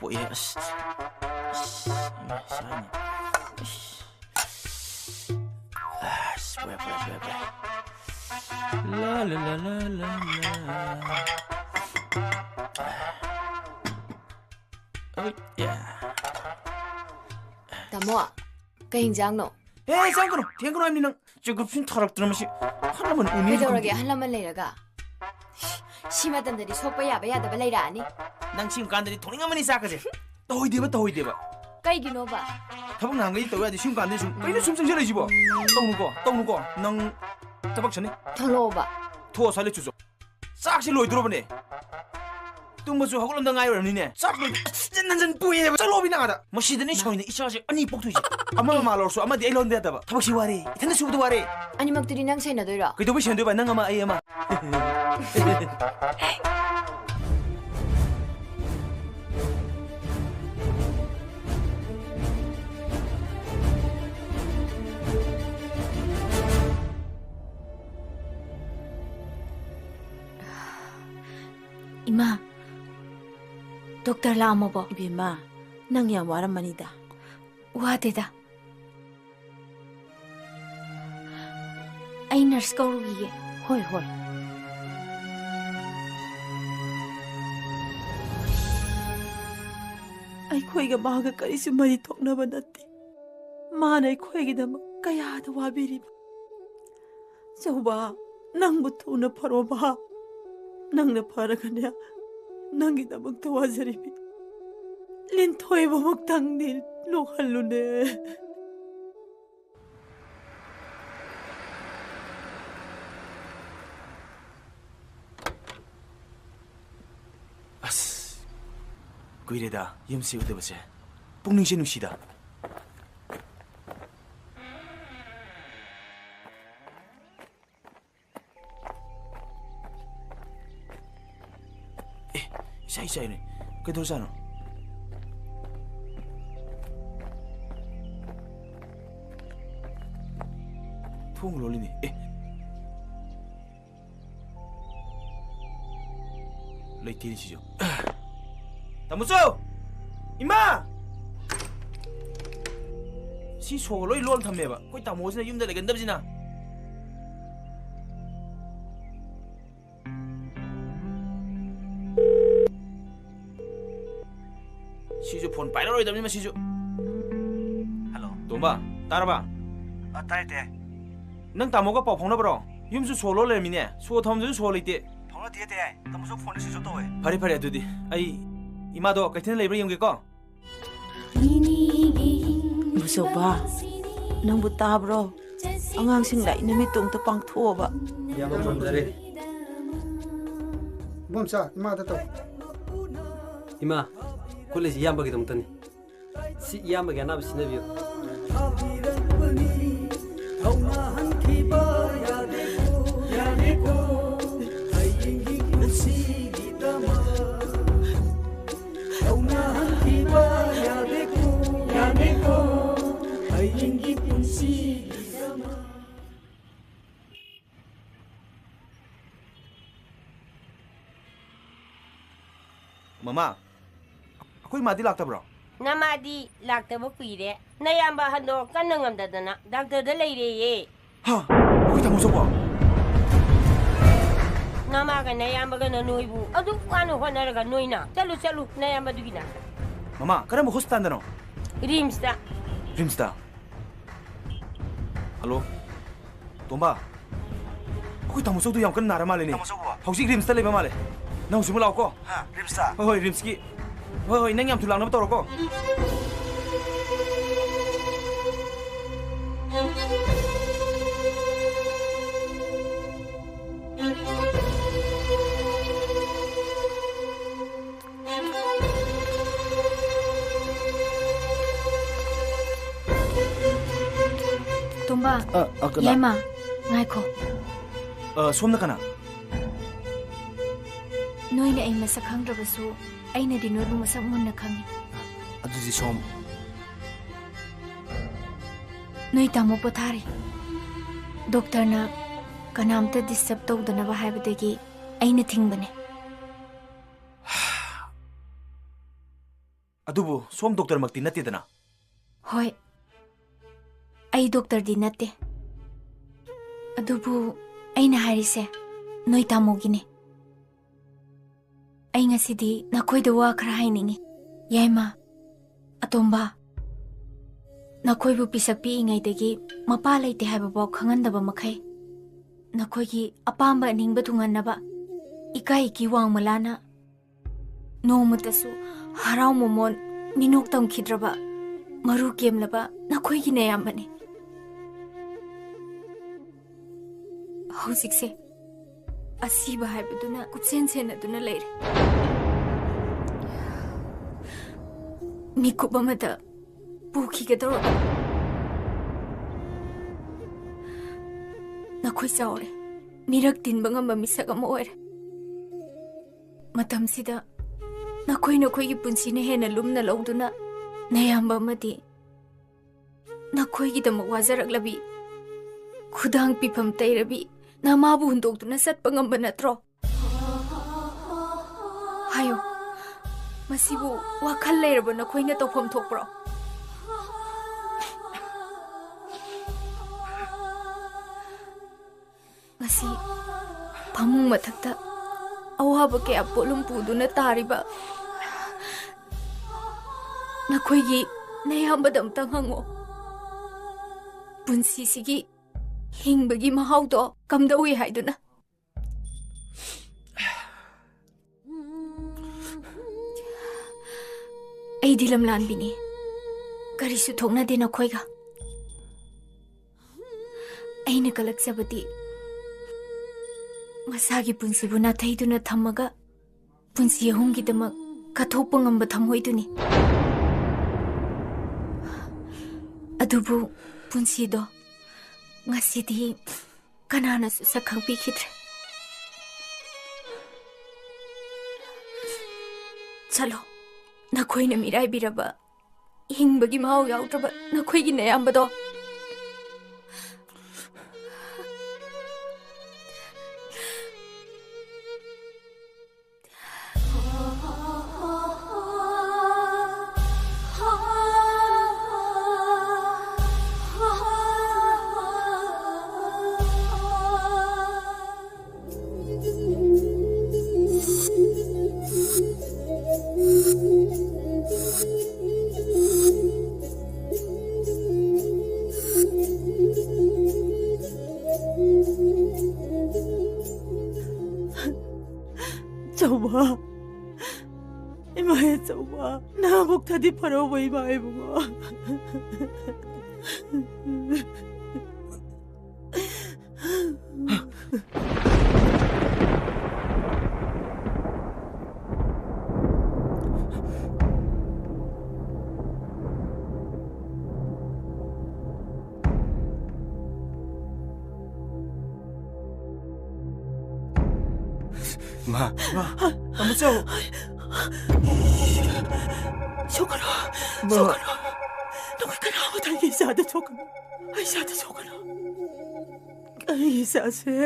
ꯄꯣꯛꯑꯦ꯫ ꯑꯁ, ꯑꯁ, ꯏꯃꯥ, ꯁꯥꯏꯅꯦ꯫ ꯑꯁ, ꯑꯁ, ꯄꯣꯛꯑꯦ, ꯄꯣꯛꯑꯦ, ꯄꯣꯛꯑꯦ, ꯄꯣꯛꯑꯦ꯫ ꯂꯥ, ꯂꯥ, ꯂꯥ, ꯂꯥ, ꯂꯥ, ꯂꯥ꯫ ꯑꯩ, ꯌꯥ꯫ ꯇꯥꯃꯣ, ꯀꯩ ꯍꯤꯟꯖꯥꯡꯅꯣ? ꯑꯦ, ꯆꯪꯒꯅꯨ, ꯊꯦꯡꯒꯅꯨ ꯍꯥꯏꯕꯅꯤ ꯅꯪ꯫ ꯆꯦꯒꯨꯞꯁꯤꯡ ꯊꯥꯔꯛꯇꯅ ꯃꯁꯤ꯫ ꯑꯍꯜ ꯂꯃꯟ ꯎꯅꯤ ꯀꯩꯗꯧꯔꯒꯦ, ꯍꯧꯖꯤꯛ꯫ ꯑꯍꯜ ꯂꯃꯟ ꯂꯩꯔꯒ? ꯁꯤ ꯃꯇꯝꯗꯗꯤ ꯁꯣꯛꯄ ꯌꯥꯕ ꯌꯥꯗꯕ ꯂꯩꯔꯛꯑꯅꯤ꯫ ꯅꯪ ꯁꯤꯒꯨꯝ ꯀꯥꯟꯗꯗꯤ ꯊꯣꯛꯅꯤꯡꯉꯝꯃꯅꯤ ꯆꯥꯛꯀꯁꯦ꯫ ꯇꯧꯍꯣꯏꯗꯦꯕ, ꯇꯧꯍꯣꯏꯗꯦꯕ꯫ ꯀꯩꯒꯤꯅꯣꯕ? ꯊꯕꯛ ꯅꯍꯥꯟꯈꯩꯗꯤ ꯇꯧ ꯌꯥꯗꯦ, ꯁꯤꯒꯨꯝ ꯀꯥꯟꯗꯗꯤ ꯁꯨꯝ, "ꯀꯩꯅꯣ ꯁꯨꯝ ꯆꯪꯁꯤꯜꯂꯛꯏꯁꯤꯕꯣ?" ꯇꯧꯅꯨꯀꯣ, ꯇꯧꯅꯨꯀꯣ꯫ ꯅꯪ ꯊꯕꯛ ꯁꯅꯤ꯫ ꯊꯣꯛꯂꯛꯑꯣꯕ꯫ ꯊꯣꯛꯑꯣ, ꯑꯁ꯭ꯋꯥꯏ ꯂꯩ ꯆꯨꯆꯣ꯫ ꯆꯥꯛꯁꯦ ꯂꯣꯏꯗꯣꯔꯕꯅꯦ꯫ ꯇꯨꯝꯕꯁꯨ ꯍꯧꯒꯠꯂꯝꯗ ꯉꯥꯏꯔꯤ ꯑꯣꯏꯔꯝꯅꯤꯅꯦ꯫ ꯆꯥꯛ ꯂꯣꯏ-, ꯍꯟꯖꯟ ꯍꯟꯖꯟ ꯄꯨꯏꯌꯦꯕ꯫ ꯆꯠꯂꯣꯕꯤ ꯅꯪ ꯑꯥꯗ꯫ ꯃꯁꯤꯗꯅꯦ ꯁꯥꯎꯅꯤꯡꯗꯅ ꯏꯆꯥꯁꯦ ꯑꯅꯤ ꯄꯣꯛꯊꯣꯛꯏꯁꯦ꯫ ꯑꯃ ꯃꯃꯥ ꯂꯧꯔꯁꯨ ꯑꯃꯗꯤ ꯑꯩ ꯂꯧꯍꯟꯕ ꯌꯥꯗꯕ꯫ ꯊꯕꯛꯁꯤ ꯋꯥꯔꯦ꯫ ꯏꯊꯟꯗ ꯁꯨꯕꯗ ꯋꯥꯔꯦ꯫ ꯑꯅꯤꯃꯛꯇꯨꯗꯤ ꯅꯪ ꯁꯦꯟꯅꯗꯣꯏꯔꯣ? ꯀꯩꯗꯧꯕꯩ ꯁꯦꯟꯅꯗꯣꯏꯕ? ꯅꯪ ꯑꯃ, ꯑꯩ ꯑꯃ꯫ ꯏꯃꯥ, ꯗꯣꯛꯇꯔ ꯂꯥꯛꯑꯝꯃꯕꯣ? ꯏꯕꯦꯝꯃ, ꯅꯪ ꯌꯥꯝ ꯋꯥꯔꯝꯃꯅꯤꯗ꯫ ꯋꯥꯗꯦꯗ꯫ ꯑꯩ ꯅꯔꯁ ꯀꯧꯔꯨꯈꯤꯒꯦ꯫ ꯍꯣꯏ, ꯍꯣꯏ꯫ ꯑꯩꯈꯣꯏꯒ ꯃꯥꯒ ꯀꯔꯤꯁꯨ ꯃꯔꯤ ꯊꯣꯛꯅꯕ ꯅꯠꯇꯦ꯫ ꯃꯥꯅ ꯑꯩꯈꯣꯏꯒꯤꯗꯃꯛ ꯀꯌꯥꯗ ꯋꯥꯕꯤꯔꯤꯕ꯫ ꯆꯧꯕ, ꯅꯪꯕꯨ ꯊꯨꯅ ꯐꯔꯣꯕ꯫ ꯅꯪꯅ ꯐꯔꯒꯅꯦ, ꯅꯪꯒꯤꯗꯃꯛꯇ ꯋꯥꯖꯔꯤꯕꯤ ꯂꯤꯟꯊꯣꯏꯕꯃꯛꯇꯪꯗꯤ ꯅꯣꯛꯍꯜꯂꯨꯅꯦ꯫ ꯑꯁ, ꯀꯨꯏꯔꯦꯗ ꯌꯨꯝꯁꯤ ꯎꯗꯕꯁꯦ꯫ ꯄꯨꯛꯅꯤꯡꯁꯦ ꯅꯨꯡꯁꯤꯗ꯫ ꯑꯦ, ꯏꯁꯥ ꯏꯁꯥ ꯏꯅꯦ꯫ ꯀꯩꯗꯧꯔꯖꯥꯠꯅꯣ? ꯊꯣꯡ ꯂꯣꯜꯂꯤꯅꯦ꯫ ꯑꯦ꯫ ꯂꯩꯇꯦꯅꯦ ꯁꯤꯁꯨ꯫ ꯇꯥꯃꯣꯆꯧ! ꯏꯃꯥ! ꯁꯤ ꯁꯣꯒ ꯂꯣꯏ ꯂꯣꯟ ꯊꯝꯃꯦꯕ꯫ ꯑꯩꯈꯣꯏ ꯇꯥꯃꯣꯁꯤꯅ ꯌꯨꯝꯗ ꯂꯩꯒꯟꯗꯕꯁꯤꯅ꯫ ꯁꯤꯁꯨ ꯐꯣꯟ ꯄꯥꯏꯔꯛꯑꯔꯣꯏꯗꯕꯅꯤ ꯃꯁꯤꯁꯨ꯫ ꯍꯜꯂꯣ꯫ ꯇꯣꯝꯕ, ꯇꯥꯔꯕ? ꯑ, ꯇꯥꯏ, ꯇꯥꯏ꯫ ꯅꯪ ꯇꯥꯃꯣꯒ ꯄꯥꯎ ꯐꯥꯎꯅꯕ꯭ꯔꯣ? ꯌꯨꯝꯁꯨ ꯁꯣ ꯂꯣꯟ ꯂꯩꯔꯝꯃꯤꯅꯦ꯫ ꯁꯣ ꯊꯝꯕꯗꯁꯨ ꯁꯣ ꯂꯩꯇꯦ꯫ ꯐꯥꯎꯅꯗꯦ, ꯇꯥꯏ꯫ ꯇꯥꯃꯣꯁꯨ ꯐꯣꯟꯗ switch off ꯇꯧꯋꯦ꯫ ꯐꯔꯦ, ꯐꯔꯦ, ꯑꯗꯨꯗꯤ ꯑꯩ ꯏꯃꯥꯗꯣ ꯀꯩꯊꯦꯜ ꯂꯩꯕ꯭ꯔꯥ ꯌꯦꯡꯒꯦꯀꯣ꯫ ꯃꯆꯧꯕ, ꯅꯪꯕꯨ ꯇꯥꯕ꯭ꯔꯣ? ꯑꯉꯥꯡꯁꯤꯡ ꯂꯥꯏꯔꯤꯛ ꯅꯨꯃꯤꯠꯇꯣ ꯑꯝꯇ ꯄꯥꯡꯊꯣꯛꯑꯣꯕ꯫ ꯏꯌꯥꯝꯕ ꯄꯥꯝꯖꯔꯦ꯫ ꯏꯕꯣꯝꯆꯥ, ꯏꯃꯥꯗ ꯇꯧ꯫ ꯏꯃꯥ, ꯈꯨꯠꯂꯩꯁꯤ ꯏꯌꯥꯝꯕꯒꯤꯗꯃꯛꯇꯅꯤ꯫ ꯁꯤ ꯏꯌꯥꯝꯕꯒꯤ ꯑꯅꯥꯕ ꯁꯤꯖꯤꯟꯅꯕꯤꯌꯨ꯫ ꯃꯃꯥ, ꯑꯩꯈꯣꯏ ꯃꯥꯗꯤ ꯂꯥꯛꯇꯕ꯭ꯔꯣ? ꯅꯃꯥꯗꯤ ꯂꯥꯛꯇꯕ ꯀꯨꯏꯔꯦ꯫ ꯅꯌꯥꯝꯕ ꯑꯍꯟꯗꯣ ꯀꯟꯅ ꯉꯝꯗꯗꯅ ꯗꯥꯛꯇꯔꯗ ꯂꯩꯔꯦꯌꯦ꯫ ꯍꯥ? ꯑꯩꯈꯣꯏ ꯇꯥꯃꯣ ꯆꯧꯕ? ꯅꯃꯥꯒ ꯅꯌꯥꯝꯕꯒꯅ ꯅꯣꯏꯕꯨ ꯑꯗꯨꯛ ꯋꯥꯅ ꯍꯣꯠꯅꯔꯒ ꯅꯣꯏꯅ꯫ ꯆꯠꯂꯨ, ꯆꯠꯂꯨ, ꯅꯌꯥꯝꯕꯗꯨꯒꯤ ꯅꯥꯛꯇ꯫ ꯃꯃꯥ, ꯀꯔꯝꯕ ꯍꯣꯁꯄꯤꯇꯥꯜꯗꯅꯣ? ꯔꯤꯝꯁꯇ꯫ ꯔꯤꯝꯁꯇ? ꯍꯜꯂꯣ? ꯇꯣꯝꯕ, ꯑꯩꯈꯣꯏ ꯇꯥꯃꯣ ꯆꯧꯗꯣ ꯌꯥꯝ ꯀꯟꯅ ꯅꯥꯔ ꯃꯥꯜꯂꯦꯅꯦ꯫ ꯇꯥꯃꯣ ꯆꯧꯕꯣ? ꯍꯧꯖꯤꯛ ꯔꯤꯝꯁꯇ ꯂꯩꯕ ꯃꯥꯜꯂꯦ꯫ ꯅꯪ ꯍꯧꯖꯤꯛꯃꯛ ꯂꯥꯛꯑꯣꯀꯣ꯫ ꯍꯥ, ꯔꯤꯝꯁꯇ? ꯍꯣꯏ, ꯍꯣꯏ, ꯔꯤꯝꯁꯀꯤ꯫ ꯍꯣꯏ, ꯍꯣꯏ, ꯅꯪ ꯌꯥꯝ ꯊꯨꯅ ꯂꯥꯛꯅꯕ ꯇꯧꯔꯣꯀꯣ꯫ ꯇꯣꯝꯕ, ꯑ, ꯑ, ꯀꯅꯥ? ꯌꯥꯏꯃ, ꯉꯥꯏꯈꯣ꯫ ꯑ, ꯁꯣꯝꯅ ꯀꯅꯥ? ꯅꯣꯏꯅ ꯑꯩ ꯃꯁꯛ ꯈꯪꯗ꯭ꯔꯕꯁꯨ, ꯑꯩꯅꯗꯤ ꯅꯣꯏꯕꯨ ꯃꯁꯛ ꯃꯨꯟꯅ ꯈꯪꯉꯤ꯫ ꯑꯗꯨꯗꯤ ꯁꯣꯝ? ꯅꯣꯏ ꯇꯥꯃꯣ ꯄꯣꯊꯥꯔꯤ꯫ ꯗꯣꯛꯇꯔꯅ ꯀꯅꯥꯝꯇ disturb ꯇꯧꯗꯅꯕ ꯍꯥꯏꯕꯗꯒꯤ ꯑꯩꯅ ꯊꯤꯡꯕꯅꯦ꯫ ꯑꯗꯨꯕꯨ ꯁꯣꯝ ꯗꯣꯛꯇꯔꯃꯛꯇꯤ ꯅꯠꯇꯦꯗꯅ꯫ ꯍꯣꯏ, ꯑꯩ ꯗꯣꯛꯇꯔꯗꯤ ꯅꯠꯇꯦ꯫ ꯑꯗꯨꯕꯨ ꯑꯩꯅ ꯍꯥꯏꯔꯤꯁꯦ ꯅꯣꯏ ꯇꯥꯃꯣꯒꯤꯅꯤ꯫ ꯑꯩ ꯉꯁꯤꯗꯤ ꯅꯈꯣꯏꯗ ꯋꯥ ꯈꯔ ꯍꯥꯏꯅꯤꯡꯉꯤ꯫ ꯌꯥꯏꯃ, ꯑꯇꯣꯝꯕ, ꯅꯈꯣꯏꯕꯨ ꯄꯤꯁꯛ ꯄꯤꯛꯏꯉꯩꯗꯒꯤ ꯃꯄꯥ ꯂꯩꯇꯦ ꯍꯥꯏꯕꯐꯥꯎ ꯈꯪꯍꯟꯗꯕ ꯃꯈꯩ, ꯅꯈꯣꯏꯒꯤ ꯑꯄꯥꯝꯕ ꯑꯅꯤꯡꯕ ꯊꯨꯡꯍꯟꯅꯕ ꯏꯀꯥꯏ ꯏꯀꯤ ꯋꯥꯡꯃ ꯂꯥꯅ ꯅꯣꯡꯃꯇꯁꯨ ꯍꯔꯥꯎ ꯃꯃꯣꯟ ꯃꯤꯅꯣꯛ ꯇꯝꯈꯤꯗ꯭ꯔꯕ, ꯃꯔꯨ ꯀꯦꯝꯂꯕ ꯅꯈꯣꯏꯒꯤ ꯅꯌꯥꯝꯕꯅꯤ꯫ ꯍꯧꯖꯤꯛꯁꯦ ꯑꯁꯤꯕ ꯍꯥꯏꯕꯗꯨꯅ ꯀꯨꯞꯁꯦꯟ ꯁꯦꯟꯅꯗꯨꯅ ꯂꯩꯔꯦ꯫ ꯃꯤꯀꯨꯞ ꯑꯃꯗ ꯄꯨꯈꯤꯒꯗꯧꯔꯕ꯫ ꯅꯈꯣꯏ ꯆꯥꯎꯔꯦ, ꯃꯤꯔꯛ ꯇꯤꯟꯕ ꯉꯝꯕ ꯃꯤꯁꯛ ꯑꯃ ꯑꯣꯏꯔꯦ꯫ ꯃꯇꯝꯁꯤꯗ ꯅꯈꯣꯏ ꯅꯈꯣꯏꯒꯤ ꯄꯨꯟꯁꯤꯅ ꯍꯦꯟꯅ ꯂꯨꯝꯅ ꯂꯧꯗꯨꯅ, ꯅꯌꯥꯝꯕ ꯑꯃꯗꯤ ꯅꯈꯣꯏꯒꯤꯗꯃꯛ ꯋꯥꯖꯔꯛꯂꯕꯤ, ꯈꯨꯗꯥꯡ ꯄꯤꯐꯝ ꯇꯩꯔꯕꯤ ꯅꯃꯥꯕꯨ ꯍꯨꯟꯗꯣꯛꯇꯨꯅ ꯆꯠꯄ ꯉꯝꯕ ꯅꯠꯇ꯭ꯔꯣ? ꯍꯥꯏꯌꯨ, ꯃꯁꯤꯕꯨ ꯋꯥꯈꯜ ꯂꯩꯔꯕ ꯅꯈꯣꯏꯅ ꯇꯧꯐꯝ ꯊꯣꯛꯄ꯭ꯔꯣ? ꯉꯁꯤ ꯐꯃꯨꯡ ꯃꯊꯛꯇ ꯑꯋꯥꯕ ꯀꯌꯥ ꯄꯣꯠꯂꯨꯝ ꯄꯨꯗꯨꯅ ꯇꯥꯔꯤꯕ ꯅꯈꯣꯏꯒꯤ ꯅꯌꯥꯝꯕꯗ ꯑꯝꯇꯪ ꯍꯪꯉꯣ, ꯄꯨꯟꯁꯤꯁꯤꯒꯤ ꯍꯤꯡꯕꯒꯤ ꯃꯍꯥꯎꯗꯣ ꯀꯝꯗꯧꯏ ꯍꯥꯏꯗꯨꯅ꯫ ꯑꯩꯗꯤ ꯂꯝꯂꯥꯟꯕꯤꯅꯤ, ꯀꯔꯤꯁꯨ ꯊꯣꯛꯅꯗꯦ ꯅꯈꯣꯏꯒ꯫ ꯑꯩꯅ ꯀꯜꯂꯛꯆꯕꯗꯤ ꯃꯁꯥꯒꯤ ꯄꯨꯟꯁꯤꯕꯨ ꯅꯥꯊꯩꯗꯨꯅ ꯊꯝꯃꯒ ꯄꯨꯟꯁꯤ ꯑꯍꯨꯝꯒꯤꯗꯃꯛ ꯀꯠꯊꯣꯛꯄ ꯉꯝꯕ ꯊꯃꯣꯏꯗꯨꯅꯤ꯫ ꯑꯗꯨꯕꯨ ꯄꯨꯟꯁꯤꯗꯣ ꯉꯁꯤꯗꯤ ꯀꯅꯥꯅꯁꯨ ꯁꯛ ꯈꯪꯕꯤꯈꯤꯗ꯭ꯔꯦ꯫ ꯆꯠꯂꯣ, ꯅꯈꯣꯏꯅ ꯃꯤꯔꯥꯏꯕꯤꯔꯕ, ꯍꯤꯡꯕꯒꯤ ꯃꯍꯥꯎ ꯌꯥꯎꯗ꯭ꯔꯕ ꯅꯈꯣꯏꯒꯤ ꯅꯌꯥꯝꯕꯗꯣ꯫ ꯅꯕꯨꯛ ꯊꯥꯗꯤ ꯐꯔꯧꯕ ꯏꯃꯥ ꯏꯕꯨꯡꯉꯣ꯫ ꯏꯃꯥ, ꯏꯃꯥ, ꯇꯥꯃꯣꯆꯧ꯫ ꯁꯣꯛꯀꯅꯨ, ꯏꯃꯥ꯫ ꯁꯣꯛꯀꯅꯨ꯫ ꯅꯈꯣꯏ ꯀꯅꯥꯃꯠꯇ ꯑꯩꯒꯤ ꯏꯆꯥꯗ ꯁꯣꯛꯀꯅꯨ꯫ ꯑꯩ ꯏꯆꯥꯗ ꯁꯣꯛꯀꯅꯨ꯫ ꯑꯩ ꯏꯆꯥꯁꯦ,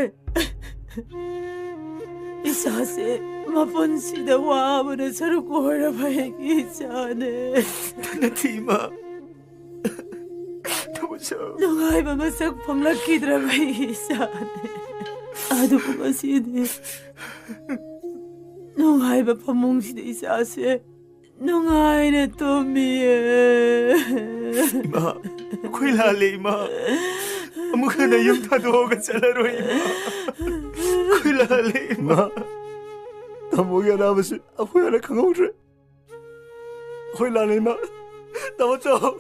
ꯏꯆꯥꯁꯦ ꯃꯄꯨꯟꯁꯤꯗ ꯋꯥꯕꯅ ꯁꯔꯨꯛ ꯑꯣꯏꯔꯕ ꯑꯩꯒꯤ ꯏꯆꯥꯅꯦ꯫ ꯅꯠꯇꯦ, ꯏꯃꯥ꯫ ꯇꯥꯃꯣꯆꯧ꯫ ꯅꯨꯡꯉꯥꯏꯕ ꯃꯁꯛ ꯐꯪꯂꯛꯈꯤꯗ꯭ꯔꯕ ꯑꯩꯒꯤ ꯏꯆꯥꯅꯦ꯫ ꯑꯗꯨꯕꯨ ꯉꯁꯤꯗꯤ ꯅꯨꯡꯉꯥꯏꯕ ꯐꯃꯨꯡꯁꯤꯗ ꯏꯆꯥꯁꯦ ꯅꯨꯡꯉꯥꯏꯅ ꯇꯨꯝꯃꯤꯌꯦ꯫ ꯏꯃꯥ, ꯑꯩꯈꯣꯏ ꯂꯥꯜꯂꯦ, ꯏꯃꯥ꯫ ꯑꯃꯨꯛ ꯍꯟꯅ ꯌꯨꯝ ꯊꯥꯗꯣꯛꯑꯒ ꯆꯠꯂꯔꯣꯏ, ꯏꯃꯥ꯫ ꯑꯩꯈꯣꯏ ꯂꯥꯜꯂꯦ, ꯏꯃꯥ꯫ ꯏꯃꯥ, ꯇꯥꯃꯣꯒꯤ ꯑꯅꯥꯕꯁꯤ ꯑꯩꯈꯣꯏ ꯍꯥꯟꯅ ꯈꯪꯍꯧꯗ꯭ꯔꯦ꯫ ꯑꯩꯈꯣꯏ ꯂꯥꯜꯂꯦ, ꯏꯃꯥ꯫ ꯇꯥꯃꯣꯆꯧ!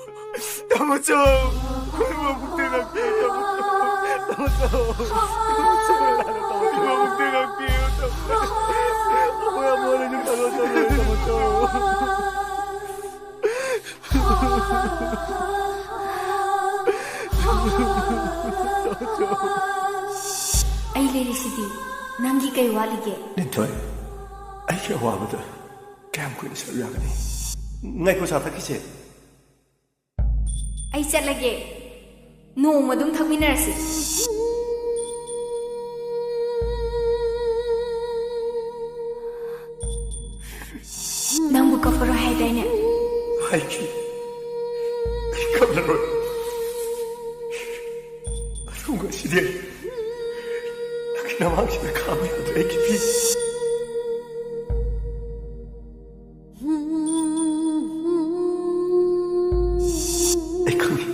ꯇꯥꯃꯣꯆꯧ! ꯑꯩꯈꯣꯏ ꯃꯕꯨꯛꯇ ꯉꯥꯛꯄꯤꯌꯨ, ꯇꯥꯃꯣꯆꯧ! ꯇꯥꯃꯣꯆꯧ! ꯇꯥꯃꯣꯆꯧ! ꯏꯃꯥꯕꯨꯛꯇ ꯉꯥꯛꯄꯤꯌꯨ, ꯇꯥꯃꯣꯆꯧ! ꯑꯩꯈꯣꯏ ꯑꯃꯨꯛ ꯍꯟꯅ ꯌꯨꯝ ꯊꯥꯗꯣꯛꯑ ꯆꯠꯂꯔꯣꯏ, ꯇꯥꯃꯣꯆꯧ! ꯑꯩ ꯂꯩꯔꯤꯁꯤꯗꯤ꯫ ꯅꯪꯒꯤ ꯀꯩ ꯋꯥꯠꯂꯤꯒꯦ? ꯂꯤꯟꯊꯣꯏ, ꯑꯩꯒꯤ ꯑꯋꯥꯕꯗ ꯀꯌꯥꯝ ꯀꯨꯏꯅ ꯁꯔꯨꯛ ꯌꯥꯒꯅꯤ? ꯉꯥꯏꯈꯣ, ꯆꯥ ꯊꯛꯈꯤꯁꯦ꯫ ꯑꯩ ꯆꯠꯂꯒꯦ꯫ ꯅꯣꯡꯃ ꯑꯗꯨꯝ ꯊꯛꯃꯤꯟꯅꯔꯁꯤ꯫ ꯅꯪꯕꯨ ꯀꯞꯄꯔꯣꯏ ꯍꯥꯏꯗꯥꯏꯅꯦ? ꯍꯥꯏꯈꯤ꯫ ꯑꯩ ꯀꯞꯂꯔꯣꯏ꯫ ꯑꯗꯨꯕꯨ ꯉꯁꯤꯗꯤ ꯅꯪꯒꯤ ꯅꯃꯥꯡꯁꯤꯗ ꯈꯥꯡꯕ ꯌꯥꯗ꯭ꯔꯦ ꯑꯩꯒꯤ ꯄꯤ꯫ ꯑꯩ ꯈꯪꯉꯤ꯫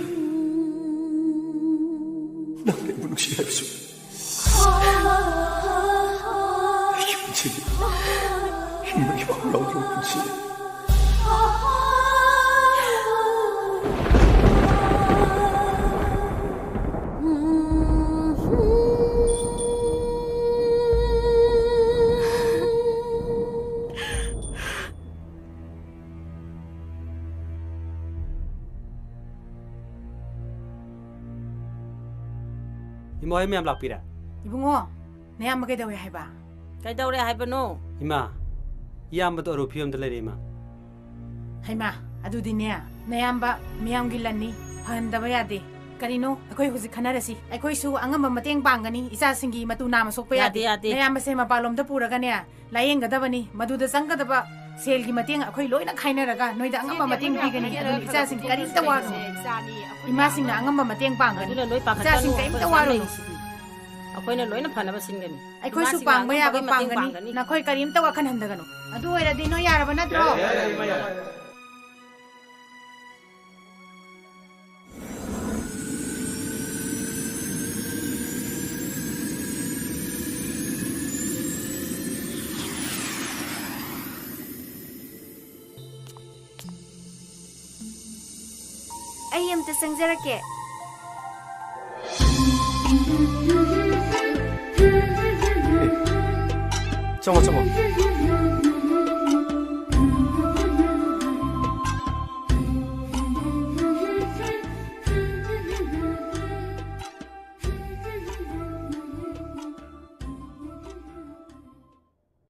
ꯅꯪꯅ ꯑꯩꯕꯨ ꯅꯨꯡꯁꯤ ꯍꯥꯏꯕꯁꯨ꯫ ꯑꯩꯒꯤ ꯄꯨꯟꯁꯤꯗꯤ ꯍꯤꯡꯕꯒꯤ ꯃꯍꯥꯎ ꯌꯥꯎꯗ꯭ꯔꯕ ꯄꯨꯟꯁꯤꯅꯤ꯫ ꯏꯃꯥ ꯍꯣꯏ ꯃꯌꯥꯝ ꯂꯥꯛꯄꯤꯔꯦ꯫ ꯏꯕꯨꯡꯉꯣ, ꯅꯌꯥꯝꯕ ꯀꯩꯗꯧꯋꯦ ꯍꯥꯏꯕ? ꯀꯩꯗꯧꯔꯦ ꯍꯥꯏꯕꯅꯣ? ꯏꯃꯥ, ꯏꯌꯥꯝꯕꯗꯣ ꯑꯔꯨꯕ ꯐꯤꯕꯝꯗ ꯂꯩꯔꯦ, ꯏꯃꯥ꯫ ꯍꯩꯃꯥ, ꯑꯗꯨꯗꯤꯅꯦ, ꯅꯌꯥꯝꯕ ꯃꯌꯥꯝꯒꯤ ꯂꯟꯅꯤ, ꯐꯍꯟꯗꯕ ꯌꯥꯗꯦ꯫ ꯀꯔꯤꯅꯣ, ꯑꯩꯈꯣꯏ ꯍꯧꯖꯤꯛ ꯈꯟꯅꯔꯁꯤ꯫ ꯑꯩꯈꯣꯏꯁꯨ ꯑꯉꯝꯕ ꯃꯇꯦꯡ ꯄꯥꯡꯒꯅꯤ, ꯏꯆꯥꯁꯤꯡꯒꯤ ꯃꯇꯨ ꯅꯥꯝꯃ ꯁꯣꯛꯄ ꯌꯥꯗꯦ, ꯌꯥꯗꯦ꯫ ꯌꯥꯗꯦ꯫ ꯅꯌꯥꯝꯕꯁꯦ ꯃꯄꯥꯟꯂꯣꯝꯗ ꯄꯨꯔꯒꯅꯦ, ꯂꯥꯌꯦꯡꯒꯗꯕꯅꯤ꯫ ꯃꯗꯨꯗ ꯆꯪꯒꯗꯕ ꯁꯦꯜꯒꯤ ꯃꯇꯦꯡ ꯑꯩꯈꯣꯏ ꯂꯣꯏꯅ ꯈꯥꯏꯅꯔꯒ ꯅꯣꯏꯗ ꯑꯉꯝꯕ ꯃꯇꯦꯡ ꯄꯤꯒꯅꯤ꯫ ꯑꯗꯨꯅ ꯏꯆꯥꯁꯤꯡ ꯀꯔꯤꯝꯇ ꯋꯥꯒꯅꯨ꯫ ꯏꯃꯥꯁꯤꯡꯅ ꯑꯉꯝꯕ ꯃꯇꯦꯡ ꯄꯥꯡꯒꯅꯤ꯫ ꯑꯗꯨꯅ ꯂꯣꯏ ꯄꯥꯈꯠꯀꯅꯨ, ꯏꯆꯥꯁꯤꯡ ꯀꯔꯤꯝꯇ ꯑꯩꯈꯣꯏ ꯋꯥꯔꯨꯅꯨ꯫ ꯂꯩꯔꯤꯁꯤꯗꯤ꯫ ꯑꯩꯈꯣꯏꯅ ꯂꯣꯏꯅ ꯐꯅꯕ ꯁꯤꯟꯒꯅꯤ꯫ ꯑꯩꯈꯣꯏꯁꯨ ꯏꯃꯥꯁꯤꯡꯅ ꯄꯥꯡꯕ ꯌꯥꯕ ꯑꯉꯝꯕꯒꯤ ꯃꯇꯦꯡ ꯄꯥꯡꯒꯅꯤ꯫ ꯄꯥꯡꯒꯅꯤ꯫ ꯅꯈꯣꯏ ꯀꯔꯤꯝꯇ ꯋꯥꯈꯜ ꯍꯟꯊꯒꯅꯨ꯫ ꯑꯗꯨ ꯑꯣꯏꯔꯗꯤ ꯅꯣꯏ ꯌꯥꯔꯕ ꯅꯠꯇ꯭ꯔꯣ? ꯌꯥꯔꯦ, ꯌꯥꯔꯦ, ꯏꯃꯥ, ꯌꯥꯔꯦ꯫ ꯑꯩ ꯑꯝꯇ ꯆꯪꯖꯔꯛꯀꯦ꯫ ꯆꯪꯉꯣ, ꯆꯪꯉꯣ꯫